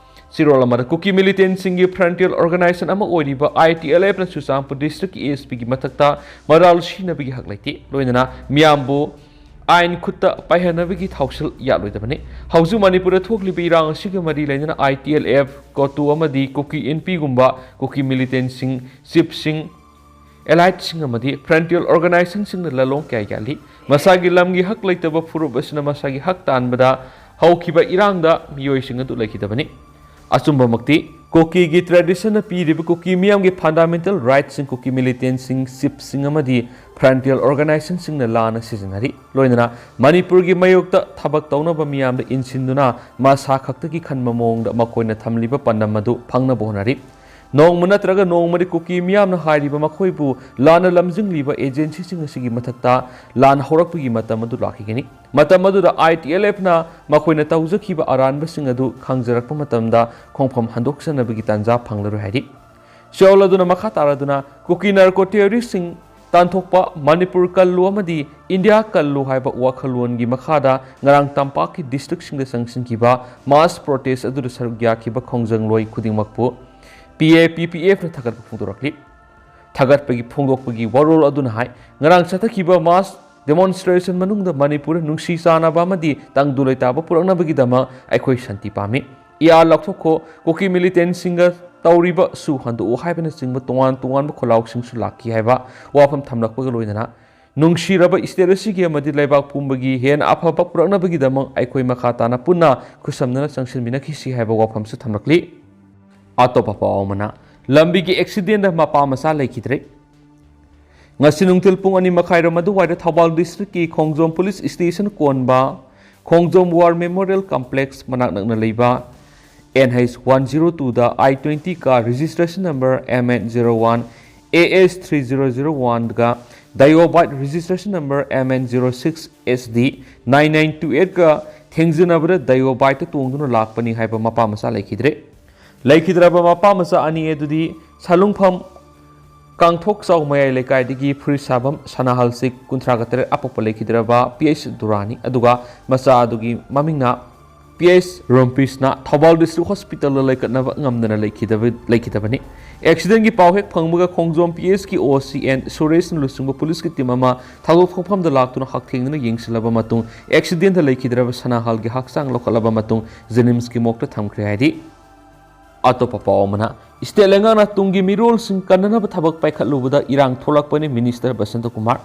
ꯆꯦꯔꯣꯜ ꯑꯃꯗ ꯀꯨꯀꯤ militantꯁꯤꯡꯒꯤ frontier organization ꯑꯃ ꯑꯣꯏꯔꯤꯕ ITLFꯅ ꯆꯨꯔꯆꯥꯟꯄꯨꯔ districtꯀꯤ SPꯒꯤ ꯃꯊꯛꯇ ꯃꯔꯥꯜ ꯁꯤꯅꯕꯒꯤ ꯍꯛ ꯂꯩꯇꯦ꯫ ꯂꯣꯏꯅꯅ ꯃꯤꯌꯥꯝꯕꯨ ꯑꯥꯏꯟ ꯈꯨꯠꯇ ꯄꯥꯏꯍꯟꯅꯕꯒꯤ ꯊꯧꯁꯤꯜ ꯌꯥꯠꯂꯣꯏꯗꯕꯅꯤ꯫ ꯍꯧꯖꯤꯛ ꯃꯅꯤꯄꯨꯔꯗ ꯊꯣꯛꯂꯤꯕ ꯏꯔꯥꯡ ꯑꯁꯤꯒ ꯃꯔꯤ ꯂꯩꯅꯅ ITLF, ꯀꯣꯇꯨ ꯑꯃꯗꯤ ꯀꯨꯀꯤ ꯏꯟꯄꯤꯒꯨꯝꯕ ꯀꯨꯀꯤ militantꯁꯤꯡ, chiefꯁꯤꯡ, eliteꯁꯤꯡ ꯑꯃꯗꯤ frontier organizationꯁꯤꯡꯅ ꯂꯥꯂꯣꯡ ꯀꯌꯥ ꯌꯥꯜꯂꯤ꯫ ꯃꯁꯥꯒꯤ ꯂꯝꯒꯤ ꯍꯛ ꯂꯩꯇꯕ ꯐꯨꯔꯨꯞ ꯑꯁꯤꯅ ꯃꯁꯥꯒꯤ ꯍꯛ ꯇꯥꯟꯕꯗ ꯍꯧꯈꯤꯕ ꯏꯔꯥꯡꯗ ꯃꯤꯑꯣꯏꯁꯤꯡ ꯑꯗꯨ ꯂꯩꯈꯤꯗꯕꯅꯤ꯫ ꯑꯆꯨꯝꯕꯃꯛꯇꯤ ꯀꯨꯀꯤꯒꯤ traditionꯅ ꯄꯤꯔꯤꯕ ꯀꯨꯀꯤ ꯃꯤꯌꯥꯝꯒꯤ fundamental rightꯁꯤꯡ ꯀꯨꯀꯤ militantꯁꯤꯡ, chiefꯁꯤꯡ ꯑꯃꯗꯤ frontier organizationꯁꯤꯡꯅ ꯂꯥꯟꯅ ꯁꯤꯖꯤꯟꯅꯔꯤ꯫ ꯂꯣꯏꯅꯅ ꯃꯅꯤꯄꯨꯔꯒꯤ ꯃꯥꯌꯣꯛꯇ ꯊꯕꯛ ꯇꯧꯅꯕ ꯃꯤꯌꯥꯝꯗ ꯏꯟꯁꯤꯟꯗꯨꯅ ꯃꯁꯥ ꯈꯛꯇꯒꯤ ꯈꯟꯕ ꯃꯑꯣꯡꯗ ꯃꯈꯣꯏꯅ ꯊꯝꯂꯤꯕ ꯄꯥꯟꯗꯝ ꯑꯗꯨ ꯐꯪꯅꯕ ꯍꯣꯠꯅꯔꯤ꯫ ꯅꯣꯡꯃ ꯅꯠꯇ꯭ꯔꯒ ꯅꯣꯡꯃꯗꯤ ꯀꯨꯀꯤ ꯃꯤꯌꯥꯝꯅ ꯍꯥꯏꯔꯤꯕ ꯃꯈꯣꯏꯕꯨ ꯂꯥꯟꯅ ꯂꯝꯖꯤꯡꯂꯤꯕ agency ꯁꯤꯡ ꯑꯁꯤꯒꯤ ꯃꯊꯛꯇ ꯂꯥꯟ ꯍꯧꯔꯛꯄꯒꯤ ꯃꯇꯝ ꯑꯗꯨ ꯂꯥꯛꯈꯤꯒꯅꯤ꯫ ꯃꯇꯝ ꯑꯗꯨꯗ I T L F ꯅ ꯃꯈꯣꯏꯅ ꯇꯧꯖꯈꯤꯕ ꯑꯔꯥꯟꯕꯁꯤꯡ ꯑꯗꯨ ꯈꯪꯖꯔꯛꯄ ꯃꯇꯝꯗ ꯈꯣꯡꯐꯝ ꯍꯟꯗꯣꯛꯆꯅꯕꯒꯤ ꯇꯥꯟꯖꯥ ꯐꯪꯂꯔꯣꯏ ꯍꯥꯏꯔꯤ꯫ ꯁꯤꯑꯣꯜ ꯑꯗꯨꯅ ꯃꯈꯥ ꯇꯥꯔꯗꯨꯅ ꯀꯨꯀꯤ narco terrorist ꯁꯤꯡ ꯇꯥꯟꯊꯣꯛꯄ, ꯃꯅꯤꯄꯨꯔ ꯀꯜꯂꯨ ꯑꯃꯗꯤ ꯏꯟꯗꯤꯌꯥ ꯀꯜꯂꯨ ꯍꯥꯏꯕ ꯋꯥꯈꯜꯂꯣꯟꯒꯤ ꯃꯈꯥꯗ ꯉꯔꯥꯡ ꯇꯝꯄꯥꯛꯀꯤ district ꯁꯤꯡꯗ ꯆꯪꯁꯤꯟꯈꯤꯕ mass protest ꯑꯗꯨꯗ ꯁꯔꯨꯛ ꯌꯥꯈꯤꯕ ꯈꯣꯡꯖꯪꯂꯣꯏ ꯈꯨꯗꯤꯡꯃꯛꯄꯨ P A P P F ꯅ ꯊꯥꯒꯠꯄ ꯐꯣꯡꯗꯣꯔꯛꯂꯤ꯫ ꯊꯥꯒꯠꯄꯒꯤ ꯐꯣꯡꯗꯣꯛꯄꯒꯤ ꯋꯥꯔꯣꯜ ꯑꯗꯨꯅ ꯍꯥꯏ, ꯉꯔꯥꯡ ꯆꯠꯊꯈꯤꯕ mass demonstration ꯃꯅꯨꯡꯗ ꯃꯅꯤꯄꯨꯔꯗ ꯅꯨꯡꯁꯤ ꯆꯥꯟꯅꯕ ꯑꯃꯗꯤ ꯇꯪꯗꯨ ꯂꯩꯇꯥꯕ ꯄꯨꯔꯛꯅꯕꯒꯤꯗꯃꯛ ꯑꯩꯈꯣꯏ ꯁꯥꯟꯇꯤ ꯄꯥꯝꯃꯤ꯫ E R ꯂꯧꯊꯣꯛꯈꯣ, ꯀꯨꯀꯤ militant ꯁꯤꯡꯒ ꯇꯧꯔꯤꯕ ꯁꯨ ꯍꯟꯗꯣꯛꯎ ꯍꯥꯏꯕꯅꯆꯤꯡꯕ ꯇꯣꯉꯥꯟ ꯇꯣꯉꯥꯟꯕ ꯈꯣꯜꯂꯥꯎꯁꯤꯡꯁꯨ ꯂꯥꯛꯈꯤ ꯍꯥꯏꯕ ꯋꯥꯐꯝ ꯊꯝꯂꯛꯄꯒ ꯂꯣꯏꯅꯅ ꯅꯨꯡꯁꯤꯔꯕ state ꯑꯁꯤꯒꯤ ꯑꯃꯗꯤ ꯂꯩꯕꯥꯛ ꯄꯨꯝꯕꯒꯤ ꯍꯦꯟꯅ ꯑꯐꯕ ꯄꯨꯔꯛꯅꯕꯒꯤꯗꯃꯛ ꯑꯩꯈꯣꯏ ꯃꯈꯥ ꯇꯥꯅ ꯄꯨꯟꯅ ꯈꯨꯠꯁꯝꯅꯅ ꯆꯪꯁꯤꯟꯃꯤꯟꯅꯈꯤꯁꯤ ꯍꯥꯏꯕ ꯋꯥꯐꯝꯁꯨ ꯊꯝꯂꯛꯂꯤ꯫ ꯑꯇꯣꯞꯄ ꯄꯥꯎ ꯑꯃꯅ, ꯂꯝꯕꯤꯒꯤ accident ꯗ ꯃꯄꯥ ꯃꯆꯥ ꯂꯩꯈꯤꯗ꯭ꯔꯦ꯫ ꯉꯁꯤ ꯅꯨꯡꯊꯤꯜ ꯄꯨꯡ ꯑꯅꯤ ꯃꯈꯥꯏꯔꯣꯝ ꯑꯗꯨꯋꯥꯏꯗ ꯊꯧꯕꯥꯜ district ꯀꯤ ꯈꯣꯡꯖꯣꯝ police station ꯀꯣꯟꯕ ꯈꯣꯡꯖꯣꯝ War Memorial Complex ꯃꯅꯥꯛ ꯅꯛꯅ ꯂꯩꯕ N H one zero two the I twenty car registration number M N zero one A S three zero zero one ꯒ Daewoo bike registration number M N zero six S D nine nine two eight ꯒ ꯊꯦꯡꯖꯤꯟꯅꯕꯗ Daewoo bike ꯇ ꯇꯣꯡꯗꯨꯅ ꯂꯥꯛꯄꯅꯤ ꯍꯥꯏꯕ ꯃꯄꯥ ꯃꯆꯥ ꯂꯩꯈꯤꯗ꯭ꯔꯦ꯫ ꯂꯩꯈꯤꯗ꯭ꯔꯕ ꯃꯄꯥ ꯃꯆꯥ ꯑꯅꯤ ꯑꯗꯨꯗꯤ ꯁꯂꯨꯡꯐꯝ ꯀꯥꯡꯊꯣꯛꯆꯥꯎ ꯃꯌꯥꯏ ꯂꯩꯀꯥꯏꯗꯒꯤ ꯐꯨꯔꯤꯠ ꯁꯥꯐꯝ ꯁꯅꯥꯍꯜ ꯁꯤꯛ ꯀꯨꯟꯊ꯭ꯔꯥꯒ ꯇꯔꯦꯠ ꯑꯄꯣꯛꯄ ꯂꯩꯈꯤꯗ꯭ꯔꯕ P H ꯗꯨꯔꯥꯅꯤ, ꯑꯗꯨꯒ ꯃꯆꯥ ꯑꯗꯨꯒꯤ ꯃꯃꯤꯡꯅ P H ꯔꯣꯝꯄꯤꯁꯅ Thoubal district hospital ꯗ ꯂꯩꯈꯠꯅꯕ ꯉꯝꯗꯅ ꯂꯩꯈꯤꯗꯕ-, ꯂꯩꯈꯤꯗꯕꯅꯤ꯫ Accident ꯀꯤ ꯄꯥꯎ ꯍꯦꯛ ꯐꯪꯕꯒ ꯈꯣꯡꯖꯣꯝ P H ꯀꯤ O C N ꯁꯨꯔꯦꯁꯅ ꯂꯨꯆꯤꯡꯕ police ꯀꯤ team ꯑꯃ ꯊꯧꯗꯣꯛ ꯊꯣꯛꯐꯝꯗ ꯂꯥꯛꯇꯨꯅ ꯍꯛꯊꯦꯡꯅꯅ ꯌꯦꯡꯁꯤꯜꯂꯕ ꯃꯇꯨꯡ, accident ꯗ ꯂꯩꯈꯤꯗ꯭ꯔꯕ ꯁꯅꯥꯍꯜꯒꯤ ꯍꯛꯆꯥꯡ ꯂꯧꯈꯠꯂꯕ ꯃꯇꯨꯡ, JNIMS ꯀꯤ morgue ꯇ ꯊꯝꯈ꯭ꯔꯦ ꯍꯥꯏꯔꯤ꯫ ꯑꯇꯣꯞꯄ ꯄꯥꯎ ꯑꯃꯅ, state ꯂꯩꯉꯥꯛꯅ ꯇꯨꯡꯒꯤ ꯃꯤꯔꯣꯜꯁꯤꯡ ꯀꯟꯅꯅꯕ ꯊꯕꯛ ꯄꯥꯏꯈꯠꯂꯨꯕꯗ ꯏꯔꯥꯡ ꯊꯣꯛꯂꯛꯄꯅꯤ, Minister ꯕꯁꯟꯇ ꯀꯨꯃꯥꯔ꯫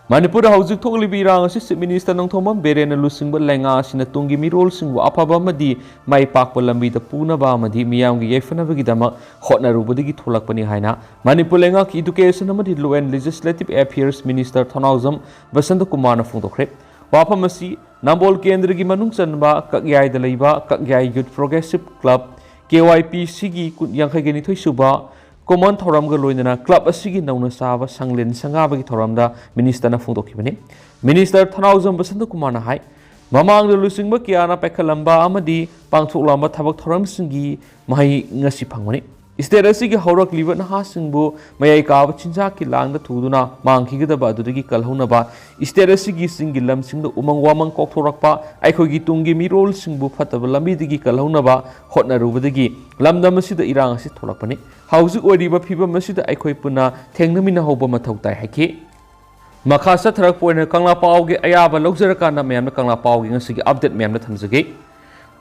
ꯃꯅꯤꯄꯨꯔꯗ ꯍꯧꯖꯤꯛ ꯊꯣꯛꯂꯤꯕ ꯏꯔꯥꯡ ꯑꯁꯤ Chief Minister ꯅꯣꯡꯊꯣꯝꯕꯝ ꯕꯤꯔꯦꯟꯅ ꯂꯨꯆꯤꯡꯕ ꯂꯩꯉꯥꯛ ꯑꯁꯤꯅ ꯇꯨꯡꯒꯤ ꯃꯤꯔꯣꯜꯁꯤꯡꯕꯨ ꯑꯐꯕ ꯑꯃꯗꯤ ꯃꯥꯏ ꯄꯥꯛꯄ ꯂꯝꯕꯤꯗ ꯄꯨꯅꯕ ꯑꯃꯗꯤ ꯃꯤꯌꯥꯝꯒꯤ ꯌꯥꯏꯐꯅꯕꯒꯤꯗꯃꯛ ꯍꯣꯠꯅꯔꯨꯕꯗꯒꯤ ꯊꯣꯛꯂꯛꯄꯅꯤ ꯍꯥꯏꯅ ꯃꯅꯤꯄꯨꯔ ꯂꯩꯉꯥꯛꯀꯤ Education ꯑꯃꯗꯤ Law and Legislative Affairs Minister ꯊꯧꯅꯥꯎꯖꯝ ꯕꯁꯟꯇ ꯀꯨꯃꯥꯔꯅ ꯐꯣꯡꯗꯣꯛꯈ꯭ꯔꯦ꯫ ꯋꯥꯐꯝ ꯑꯁꯤ ꯅꯝꯕꯣꯜ ꯀꯦꯟꯗ꯭ꯔꯒꯤ ꯃꯅꯨꯡ ꯆꯟꯕ ꯀꯛꯌꯥꯏꯗ ꯂꯩꯕ ꯀꯛꯌꯥꯏ Youth Progressive Club K Y ꯄꯤ ꯁꯤꯒꯤ ꯀꯨꯟ- ꯌꯥꯡꯈꯩꯒ ꯅꯤꯊꯣꯏ ꯁꯨꯕ ꯀꯣꯃꯟ ꯊꯧꯔꯝꯒ ꯂꯣꯏꯅꯅ ꯀ꯭ꯂꯕ ꯑꯁꯤꯒꯤ ꯅꯧꯅ ꯁꯥꯕ ꯁꯪꯂꯦꯟ ꯁꯪꯒꯥꯕꯒꯤ ꯊꯧꯔꯝꯗ ꯃꯤꯅꯤꯁꯇꯔꯅ ꯐꯣꯡꯗꯣꯛꯈꯤꯕꯅꯤ꯫ ꯃꯤꯅꯤꯁꯇꯔ ꯊꯅꯥꯎꯖꯝ ꯕꯁꯟꯇꯀꯨꯃꯥꯔꯅ ꯍꯥꯏ, ꯃꯃꯥꯡꯗ ꯂꯨꯆꯤꯡꯕ ꯀꯌꯥꯅ ꯄꯥꯏꯈꯠꯂꯝꯕ ꯑꯃꯗꯤ ꯄꯥꯡꯊꯣꯛꯂꯝꯕ ꯊꯕꯛ ꯊꯧꯔꯝꯁꯤꯡꯒꯤ ꯃꯍꯩ ꯉꯁꯤ ꯐꯪꯕꯅꯤ꯫ ꯁ꯭ꯇꯦꯠ ꯑꯁꯤꯒꯤ ꯍꯧꯔꯛꯂꯤꯕ ꯅꯍꯥꯁꯤꯡꯕꯨ ꯃꯌꯥꯏ ꯀꯥꯕ ꯆꯤꯟꯖꯥꯛꯀꯤ ꯂꯥꯡꯗ ꯊꯨꯗꯨꯅ ꯃꯥꯡꯈꯤꯒꯗꯕ ꯑꯗꯨꯗꯒꯤ ꯀꯜꯍꯧꯅꯕ, ꯁ꯭ꯇꯦꯠ ꯑꯁꯤꯒꯤ ꯆꯤꯡꯒꯤ ꯂꯝꯁꯤꯡꯗ ꯎꯃꯪ ꯋꯥꯃꯪ ꯀꯣꯛꯊꯣꯔꯛꯄ, ꯑꯩꯈꯣꯏꯒꯤ ꯇꯨꯡꯒꯤ ꯃꯤꯔꯣꯜꯁꯤꯡꯕꯨ ꯐꯠꯇꯕ ꯂꯝꯕꯤꯗꯒꯤ ꯀꯜꯍꯧꯅꯕ ꯍꯣꯠꯅꯔꯨꯕꯗꯒꯤ ꯂꯝꯗꯝ ꯑꯁꯤꯗ ꯏꯔꯥꯡ ꯑꯁꯤ ꯊꯣꯛꯂꯛꯄꯅꯤ꯫ ꯍꯧꯖꯤꯛ ꯑꯣꯏꯔꯤꯕ ꯐꯤꯕꯝ ꯑꯁꯤꯗ ꯑꯩꯈꯣꯏ ꯄꯨꯟꯅ ꯊꯦꯡꯅꯃꯤꯟꯅꯍꯧꯕ ꯃꯊꯧ ꯇꯥꯏ ꯍꯥꯏꯈꯤ꯫ ꯃꯈꯥ ꯆꯠꯊꯔꯛꯄ ꯑꯣꯏꯅ ꯀꯪꯂꯥ ꯄꯥꯎꯒꯤ ꯑꯌꯥꯕ ꯂꯧꯖꯔꯀꯥꯟꯗ ꯃꯌꯥꯝꯅ ꯀꯪꯂꯥ ꯄꯥꯎꯒꯤ ꯉꯁꯤꯒꯤ ꯑꯞꯗꯦꯠ ꯃꯌꯥꯝꯅ ꯊꯝꯖꯒꯦ꯫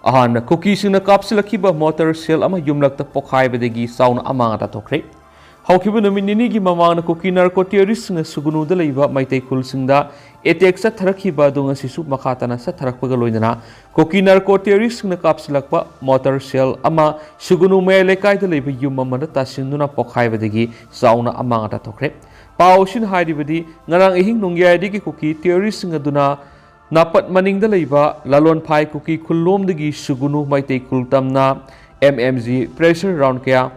ꯑꯍꯥꯟꯕ, ꯀꯨꯀꯤꯁꯤꯡꯅ ꯀꯥꯞꯁꯤꯜꯂꯛꯈꯤꯕ ꯃꯣꯇꯔ ꯁꯦꯜ ꯑꯃ ꯌꯨꯝꯂꯛꯇ ꯄꯣꯈꯥꯏꯕꯗꯒꯤ ꯆꯥꯎꯅ ꯑꯃꯥꯡ ꯑꯇꯥ ꯊꯣꯛꯈ꯭ꯔꯦ꯫ ꯍꯧꯈꯤꯕ ꯅꯨꯃꯤꯠ ꯅꯤꯅꯤꯒꯤ ꯃꯃꯥꯡꯗ ꯀꯨꯀꯤ ꯅꯥꯔꯀꯣ ꯇꯦꯔꯣꯔꯤꯁꯁꯤꯡꯅ ꯁꯨꯒꯨꯅꯨꯗ ꯂꯩꯕ ꯃꯩꯇꯩ ꯈꯨꯜꯁꯤꯡꯗ ꯑꯦꯇꯦꯛ ꯆꯠꯊꯔꯛꯈꯤꯕ ꯑꯗꯨ ꯉꯁꯤꯁꯨ ꯃꯈꯥ ꯇꯥꯅ ꯆꯠꯊꯔꯛꯄꯒ ꯂꯣꯏꯅꯅ ꯀꯨꯀꯤ ꯅꯥꯔꯀꯣ ꯇꯦꯔꯣꯔꯤꯁꯁꯤꯡꯅ ꯀꯥꯞꯁꯤꯜꯂꯛꯄ ꯃꯣꯇꯔ ꯁꯦꯜ ꯑꯃ ꯁꯨꯒꯨꯅꯨ ꯃꯌꯥꯏ ꯂꯩꯀꯥꯏꯗ ꯂꯩꯕ ꯌꯨꯝ ꯑꯃꯗ ꯇꯥꯁꯤꯟꯗꯨꯅ ꯄꯣꯈꯥꯏꯕꯗꯒꯤ ꯆꯥꯎꯅ ꯑꯃꯥꯡ ꯑꯇꯥ ꯊꯣꯛꯈ꯭ꯔꯦ꯫ ꯄꯥꯎ ꯑꯁꯤꯅ ꯍꯥꯏꯔꯤꯕꯗꯤ, ꯉꯔꯥꯡ ꯑꯍꯤꯡ ꯅꯣꯡꯌꯥꯏꯗꯒꯤ ꯀꯨꯀꯤ ꯇꯦꯔꯣꯔꯤꯁꯁꯤꯡ ꯑꯗꯨꯅ ꯅꯥꯄꯠ ꯃꯅꯤꯡꯗ ꯂꯩꯕ ꯂꯥꯂꯣꯟꯐꯥꯏ ꯀꯨꯀꯤ ꯈꯨꯜꯂꯣꯝꯗꯒꯤ ꯁꯨꯒꯨꯅꯨ ꯃꯩꯇꯩ ꯈꯨꯜ ꯇꯝꯅ M M G pressure round ꯀꯌꯥ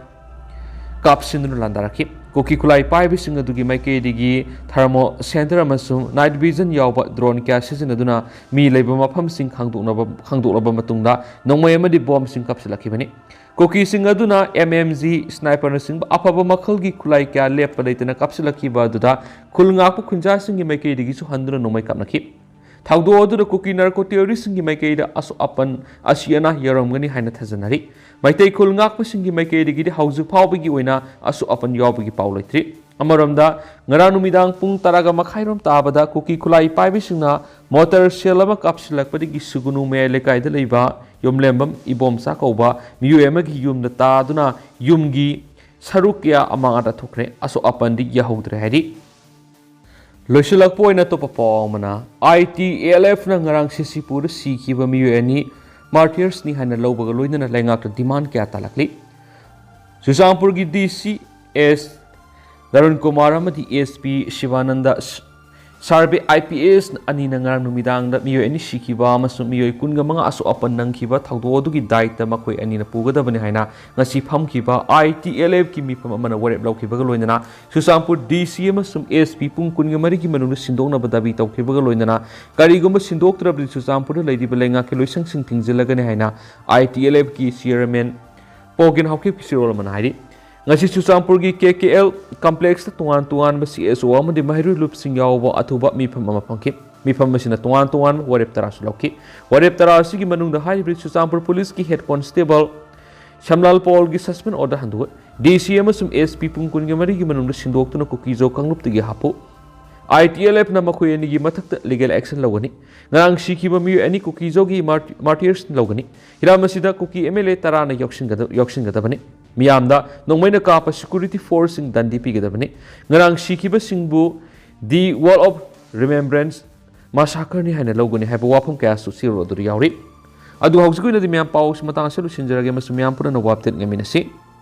ꯀꯥꯞꯁꯤꯟꯗꯨꯅ ꯂꯥꯟꯗꯥꯔꯛꯈꯤ꯫ ꯀꯨꯀꯤ ꯈꯨꯠꯂꯥꯏ ꯄꯥꯏꯕꯁꯤꯡ ꯑꯗꯨꯒꯤ ꯃꯥꯏꯀꯩꯗꯒꯤ thermo center ꯑꯃꯁꯨꯡ night vision ꯌꯥꯎꯕ drone ꯀꯌꯥ ꯁꯤꯖꯤꯟꯅꯗꯨꯅ ꯃꯤ ꯂꯩꯕ ꯃꯐꯝꯁꯤꯡ ꯈꯪꯗꯣꯛꯅꯕ, ꯈꯪꯗꯣꯛꯂꯕ ꯃꯇꯨꯡꯗ ꯅꯣꯡꯃꯩ ꯑꯃꯗꯤ ꯕꯣꯝꯁꯤꯡ ꯀꯥꯞꯁꯤꯜꯂꯛꯈꯤꯕꯅꯤ꯫ ꯀꯨꯀꯤꯁꯤꯡ ꯑꯗꯨꯅ ꯑꯦꯝ ꯑꯦꯝ ꯖꯤ, sniper ꯅꯆꯤꯡꯕ ꯑꯐꯕ ꯃꯈꯜꯒꯤ ꯈꯨꯠꯂꯥꯏ ꯀꯌꯥ ꯂꯦꯞꯄ ꯂꯩꯇꯅ ꯀꯥꯞꯁꯤꯜꯂꯛꯈꯤꯕ ꯑꯗꯨꯗ ꯈꯨꯜ ꯉꯥꯛꯄ ꯈꯨꯟꯖꯥꯁꯤꯡꯒꯤ ꯃꯥꯏꯀꯩꯗꯒꯤꯁꯨ ꯍꯟꯗꯨꯅ ꯅꯣꯡꯃꯩ ꯀꯥꯞꯅꯈꯤ꯫ ꯊꯧꯗꯣꯛ ꯑꯗꯨꯗ ꯀꯨꯀꯤ ꯅꯥꯔꯀꯣ ꯇꯦꯔꯣꯔꯤꯁꯁꯤꯡꯒꯤ ꯃꯥꯏꯀꯩꯗ ꯑꯁꯣꯛ ꯑꯄꯟ, ꯑꯁꯤ ꯑꯅꯥ ꯌꯥꯎꯔꯝꯒꯅꯤ ꯍꯥꯏꯅ ꯊꯥꯖꯅꯔꯤ꯫ ꯃꯩꯇꯩ ꯈꯨꯜ ꯉꯥꯛꯄꯁꯤꯡꯒꯤ ꯃꯥꯏꯀꯩꯗꯒꯤꯗꯤ ꯍꯧꯖꯤꯛ ꯐꯥꯎꯕꯒꯤ ꯑꯣꯏꯅ ꯑꯁꯣꯛ ꯑꯄꯟ ꯌꯥꯎꯕꯒꯤ ꯄꯥꯎ ꯂꯩꯇ꯭ꯔꯤ꯫ ꯑꯃꯔꯣꯝꯗ, ꯉꯔꯥꯡ ꯅꯨꯃꯤꯗꯥꯡ ꯄꯨꯡ ꯇꯔꯥꯒ ꯃꯈꯥꯏꯔꯣꯝ ꯇꯥꯕꯗ ꯀꯨꯀꯤ ꯈꯨꯠꯂꯥꯏ ꯄꯥꯏꯕꯁꯤꯡꯅ ꯃꯣꯇꯔ ꯁꯦꯜ ꯑꯃ ꯀꯥꯞꯁꯤꯜꯂꯛꯄꯗꯒꯤ ꯁꯨꯒꯨꯅꯨ ꯃꯌꯥꯏ ꯂꯩꯀꯥꯏꯗ ꯂꯩꯕ ꯌꯨꯝꯂꯦꯝꯕꯝ ꯏꯕꯣꯝꯆꯥ ꯀꯧꯕ ꯃꯤꯑꯣꯏ ꯑꯃꯒꯤ ꯌꯨꯝꯗ ꯇꯥꯗꯨꯅ ꯌꯨꯝꯒꯤ ꯁꯔꯨꯛ ꯀꯌꯥ ꯑꯃꯥꯡ ꯑꯇꯥ ꯊꯣꯛꯈ꯭ꯔꯦ꯫ ꯑꯁꯣꯛ ꯑꯄꯟꯗꯤ ꯌꯥꯍꯧꯗ꯭ꯔꯦ ꯍꯥꯏꯔꯤ꯫ ꯂꯣꯏꯁꯤꯜꯂꯛꯄ ꯑꯣꯏꯅ ꯑꯇꯣꯞꯄ ꯄꯥꯎ ꯑꯃꯅ, ꯑꯥꯏ ꯇꯤ ꯑꯦ ꯑꯦꯜ ꯑꯦꯐꯅ ꯉꯔꯥꯡ ꯁꯤꯁꯤꯄꯨꯔꯗ ꯁꯤꯈꯤꯕ ꯃꯤꯑꯣꯏ ꯑꯅꯤ martyrs ꯅꯤ ꯍꯥꯏꯅ ꯂꯧꯕꯒ ꯂꯣꯏꯅꯅ ꯂꯩꯉꯥꯛꯇ demand ꯀꯌꯥ ꯇꯥꯜꯂꯛꯂꯤ꯫ ꯆꯨꯔꯆꯥꯟꯄꯨꯔꯒꯤ ꯗꯤ ꯁꯤ ꯑꯦꯁ ꯗꯔꯨꯟ ꯀꯨꯃꯥꯔ ꯑꯃꯗꯤ ꯑꯦꯁ ꯄꯤ ꯁꯤꯕꯥꯅꯟꯗ ꯁ-, ꯁꯥꯔꯕꯦ ꯑꯥꯏ ꯄꯤ ꯑꯦꯁ ꯑꯅꯤꯅ ꯉꯔꯥꯡ ꯅꯨꯃꯤꯗꯥꯡꯗ ꯃꯤꯑꯣꯏ ꯑꯅꯤ ꯁꯤꯈꯤꯕ ꯑꯃꯁꯨꯡ ꯃꯤꯑꯣꯏ ꯀꯨꯟꯒ ꯃꯉꯥ ꯑꯁꯣꯛ ꯑꯄꯟ ꯅꯪꯈꯤꯕ ꯊꯧꯗꯣꯛ ꯑꯗꯨꯒꯤ ꯗꯥꯏꯇ ꯃꯈꯣꯏ ꯑꯅꯤꯅ ꯄꯨꯒꯗꯕꯅꯤ ꯍꯥꯏꯅ ꯉꯁꯤ ꯐꯝꯈꯤꯕ ꯑꯥꯏ ꯇꯤ ꯑꯦꯜ ꯑꯦꯐꯀꯤ ꯃꯤꯐꯝ ꯑꯃꯅ ꯋꯥꯔꯦꯞ ꯂꯧꯈꯤꯕꯒ ꯂꯣꯏꯅꯅ ꯆꯨꯔꯆꯥꯟꯄꯨꯔ ꯗꯤ ꯁꯤ ꯑꯃꯁꯨꯡ ꯑꯦꯁ ꯄꯤ ꯄꯨꯡ ꯀꯨꯟꯒ ꯃꯔꯤꯒꯤ ꯃꯅꯨꯡꯗ ꯁꯤꯟꯗꯣꯛꯅꯕ ꯗꯥꯕꯤ ꯇꯧꯈꯤꯕꯒ ꯂꯣꯏꯅꯅ ꯀꯔꯤꯒꯨꯝꯕ ꯁꯤꯟꯗꯣꯛꯇ꯭ꯔꯕꯗꯤ ꯆꯨꯔꯆꯥꯟꯄꯨꯔꯗ ꯂꯩꯔꯤꯕ ꯂꯩꯉꯥꯛꯀꯤ ꯂꯣꯏꯁꯪꯁꯤꯡ ꯊꯤꯡꯖꯤꯜꯂꯒꯅꯤ ꯍꯥꯏꯅ ꯑꯥꯏ ꯇꯤ ꯑꯦꯜ ꯑꯦꯐꯀꯤ ꯆꯤꯌꯔꯃꯦꯟ ꯄꯣꯒꯤꯟ ꯍꯥꯎꯀꯤꯞꯀꯤ ꯆꯦꯔꯣꯜ ꯑꯃꯅ ꯍꯥꯏꯔꯤ꯫ ꯉꯁꯤ ꯆꯨꯔꯆꯥꯟꯄꯨꯔꯒꯤ ꯀꯦ ꯀꯦ ꯑꯦꯜ ꯀꯝꯄ꯭ꯂꯦꯛꯁꯇ ꯇꯣꯉꯥꯟ ꯇꯣꯉꯥꯟꯕ ꯁꯤ ꯑꯦꯁ ꯑꯣ ꯑꯃꯗꯤ ꯃꯍꯩꯔꯣꯏ ꯂꯨꯞꯁꯤꯡ ꯌꯥꯎꯕ ꯑꯊꯨꯕ ꯃꯤꯐꯝ ꯑꯃ ꯐꯝꯈꯤ꯫ ꯃꯤꯐꯝ ꯑꯁꯤꯅ ꯇꯣꯉꯥꯟ ꯇꯣꯉꯥꯟꯕ ꯋꯥꯔꯦꯞ ꯇꯔꯥꯁꯨ ꯂꯧꯈꯤ꯫ ꯋꯥꯔꯦꯞ ꯇꯔꯥ ꯑꯁꯤꯒꯤ ꯃꯅꯨꯡꯗ ꯍꯥꯏꯔꯤꯕꯗꯤ ꯆꯨꯔꯆꯥꯟꯄꯨꯔ ꯄꯨꯂꯤꯁꯀꯤ ꯍꯦꯗ ꯀꯣꯟꯁꯇꯦꯕꯜ ꯁꯝꯂꯥꯜ ꯄꯥꯎꯜꯒꯤ ꯁꯁꯄꯦꯟ ꯑꯣꯔꯗꯔ ꯍꯟꯗꯣꯛꯏ꯫ ꯗꯤ ꯁꯤ ꯑꯃꯁꯨꯡ ꯑꯦꯁ ꯄꯤ ꯄꯨꯡ ꯀꯨꯟꯒ ꯃꯔꯤꯒꯤ ꯃꯅꯨꯡꯗ ꯁꯤꯟꯗꯣꯛꯇꯨꯅ ꯀꯨꯀꯤꯖꯣ ꯀꯥꯡꯂꯨꯞꯇꯒꯤ ꯍꯥꯞꯄꯨ꯫ ꯑꯥꯏ ꯇꯤ ꯑꯦꯜ ꯑꯦꯐꯅ ꯃꯈꯣꯏ ꯑꯅꯤꯒꯤ ꯃꯊꯛꯇ ꯂꯤꯒꯦꯜ ꯑꯦꯛꯁꯟ ꯂꯧꯒꯅꯤ꯫ ꯉꯔꯥꯡ ꯁꯤꯈꯤꯕ ꯃꯤꯑꯣꯏ ꯑꯅꯤ ꯀꯨꯀꯤꯖꯣꯒꯤ ꯃꯥꯔ-, ꯃꯥꯔꯇꯤꯌꯔꯁ ꯂꯧꯒꯅꯤ꯫ ꯍꯤꯔꯝ ꯑꯁꯤꯗ ꯀꯨꯀꯤ ꯑꯦꯝ ꯑꯦꯜ ꯑꯦ ꯇꯔꯥꯅ ꯌꯥꯎꯁꯤꯟꯒꯗ-, ꯌꯥꯎꯁꯤꯟꯒꯗꯕꯅꯤ꯫ ꯃꯤꯌꯥꯝꯗ ꯅꯣꯡꯃꯩꯅ ꯀꯥꯞꯄ ꯁꯦꯀ꯭ꯌꯨꯔꯤꯇꯤ ꯐꯣꯔꯁꯁꯤꯡ ꯗꯟꯗꯤ ꯄꯤꯒꯗꯕꯅꯤ꯫ ꯉꯔꯥꯡ ꯁꯤꯈꯤꯕꯁꯤꯡꯕꯨ ꯗꯤ ꯋꯥꯜ ꯑꯣꯐ ꯔꯤꯃꯦꯝꯕ꯭ꯔꯦꯟꯁ ꯃꯥꯁꯥꯀꯔꯅꯤ ꯍꯥꯏꯅ ꯂꯧꯒꯅꯤ ꯍꯥꯏꯕ ꯋꯥꯐꯝ ꯀꯌꯥꯁꯨ ꯆꯦꯔꯣꯜ ꯑꯗꯨꯗ ꯌꯥꯎꯔꯤ꯫ ꯑꯗꯨ ꯍꯧꯖꯤꯛꯀꯤ ꯑꯣꯏꯅꯗꯤ ꯃꯌꯥꯝ ꯄꯥꯎꯁꯤ ꯃꯇꯥꯡ ꯑꯁꯤꯗ ꯂꯣꯏꯁꯤꯟꯖꯔꯒꯦ ꯑꯃꯁꯨꯡ ꯃꯌꯥꯝ ꯄꯨꯟꯅ ꯅꯣꯡꯕꯥꯞ ꯇꯦꯠ ꯉꯥꯏꯃꯤꯟꯅꯁꯤ꯫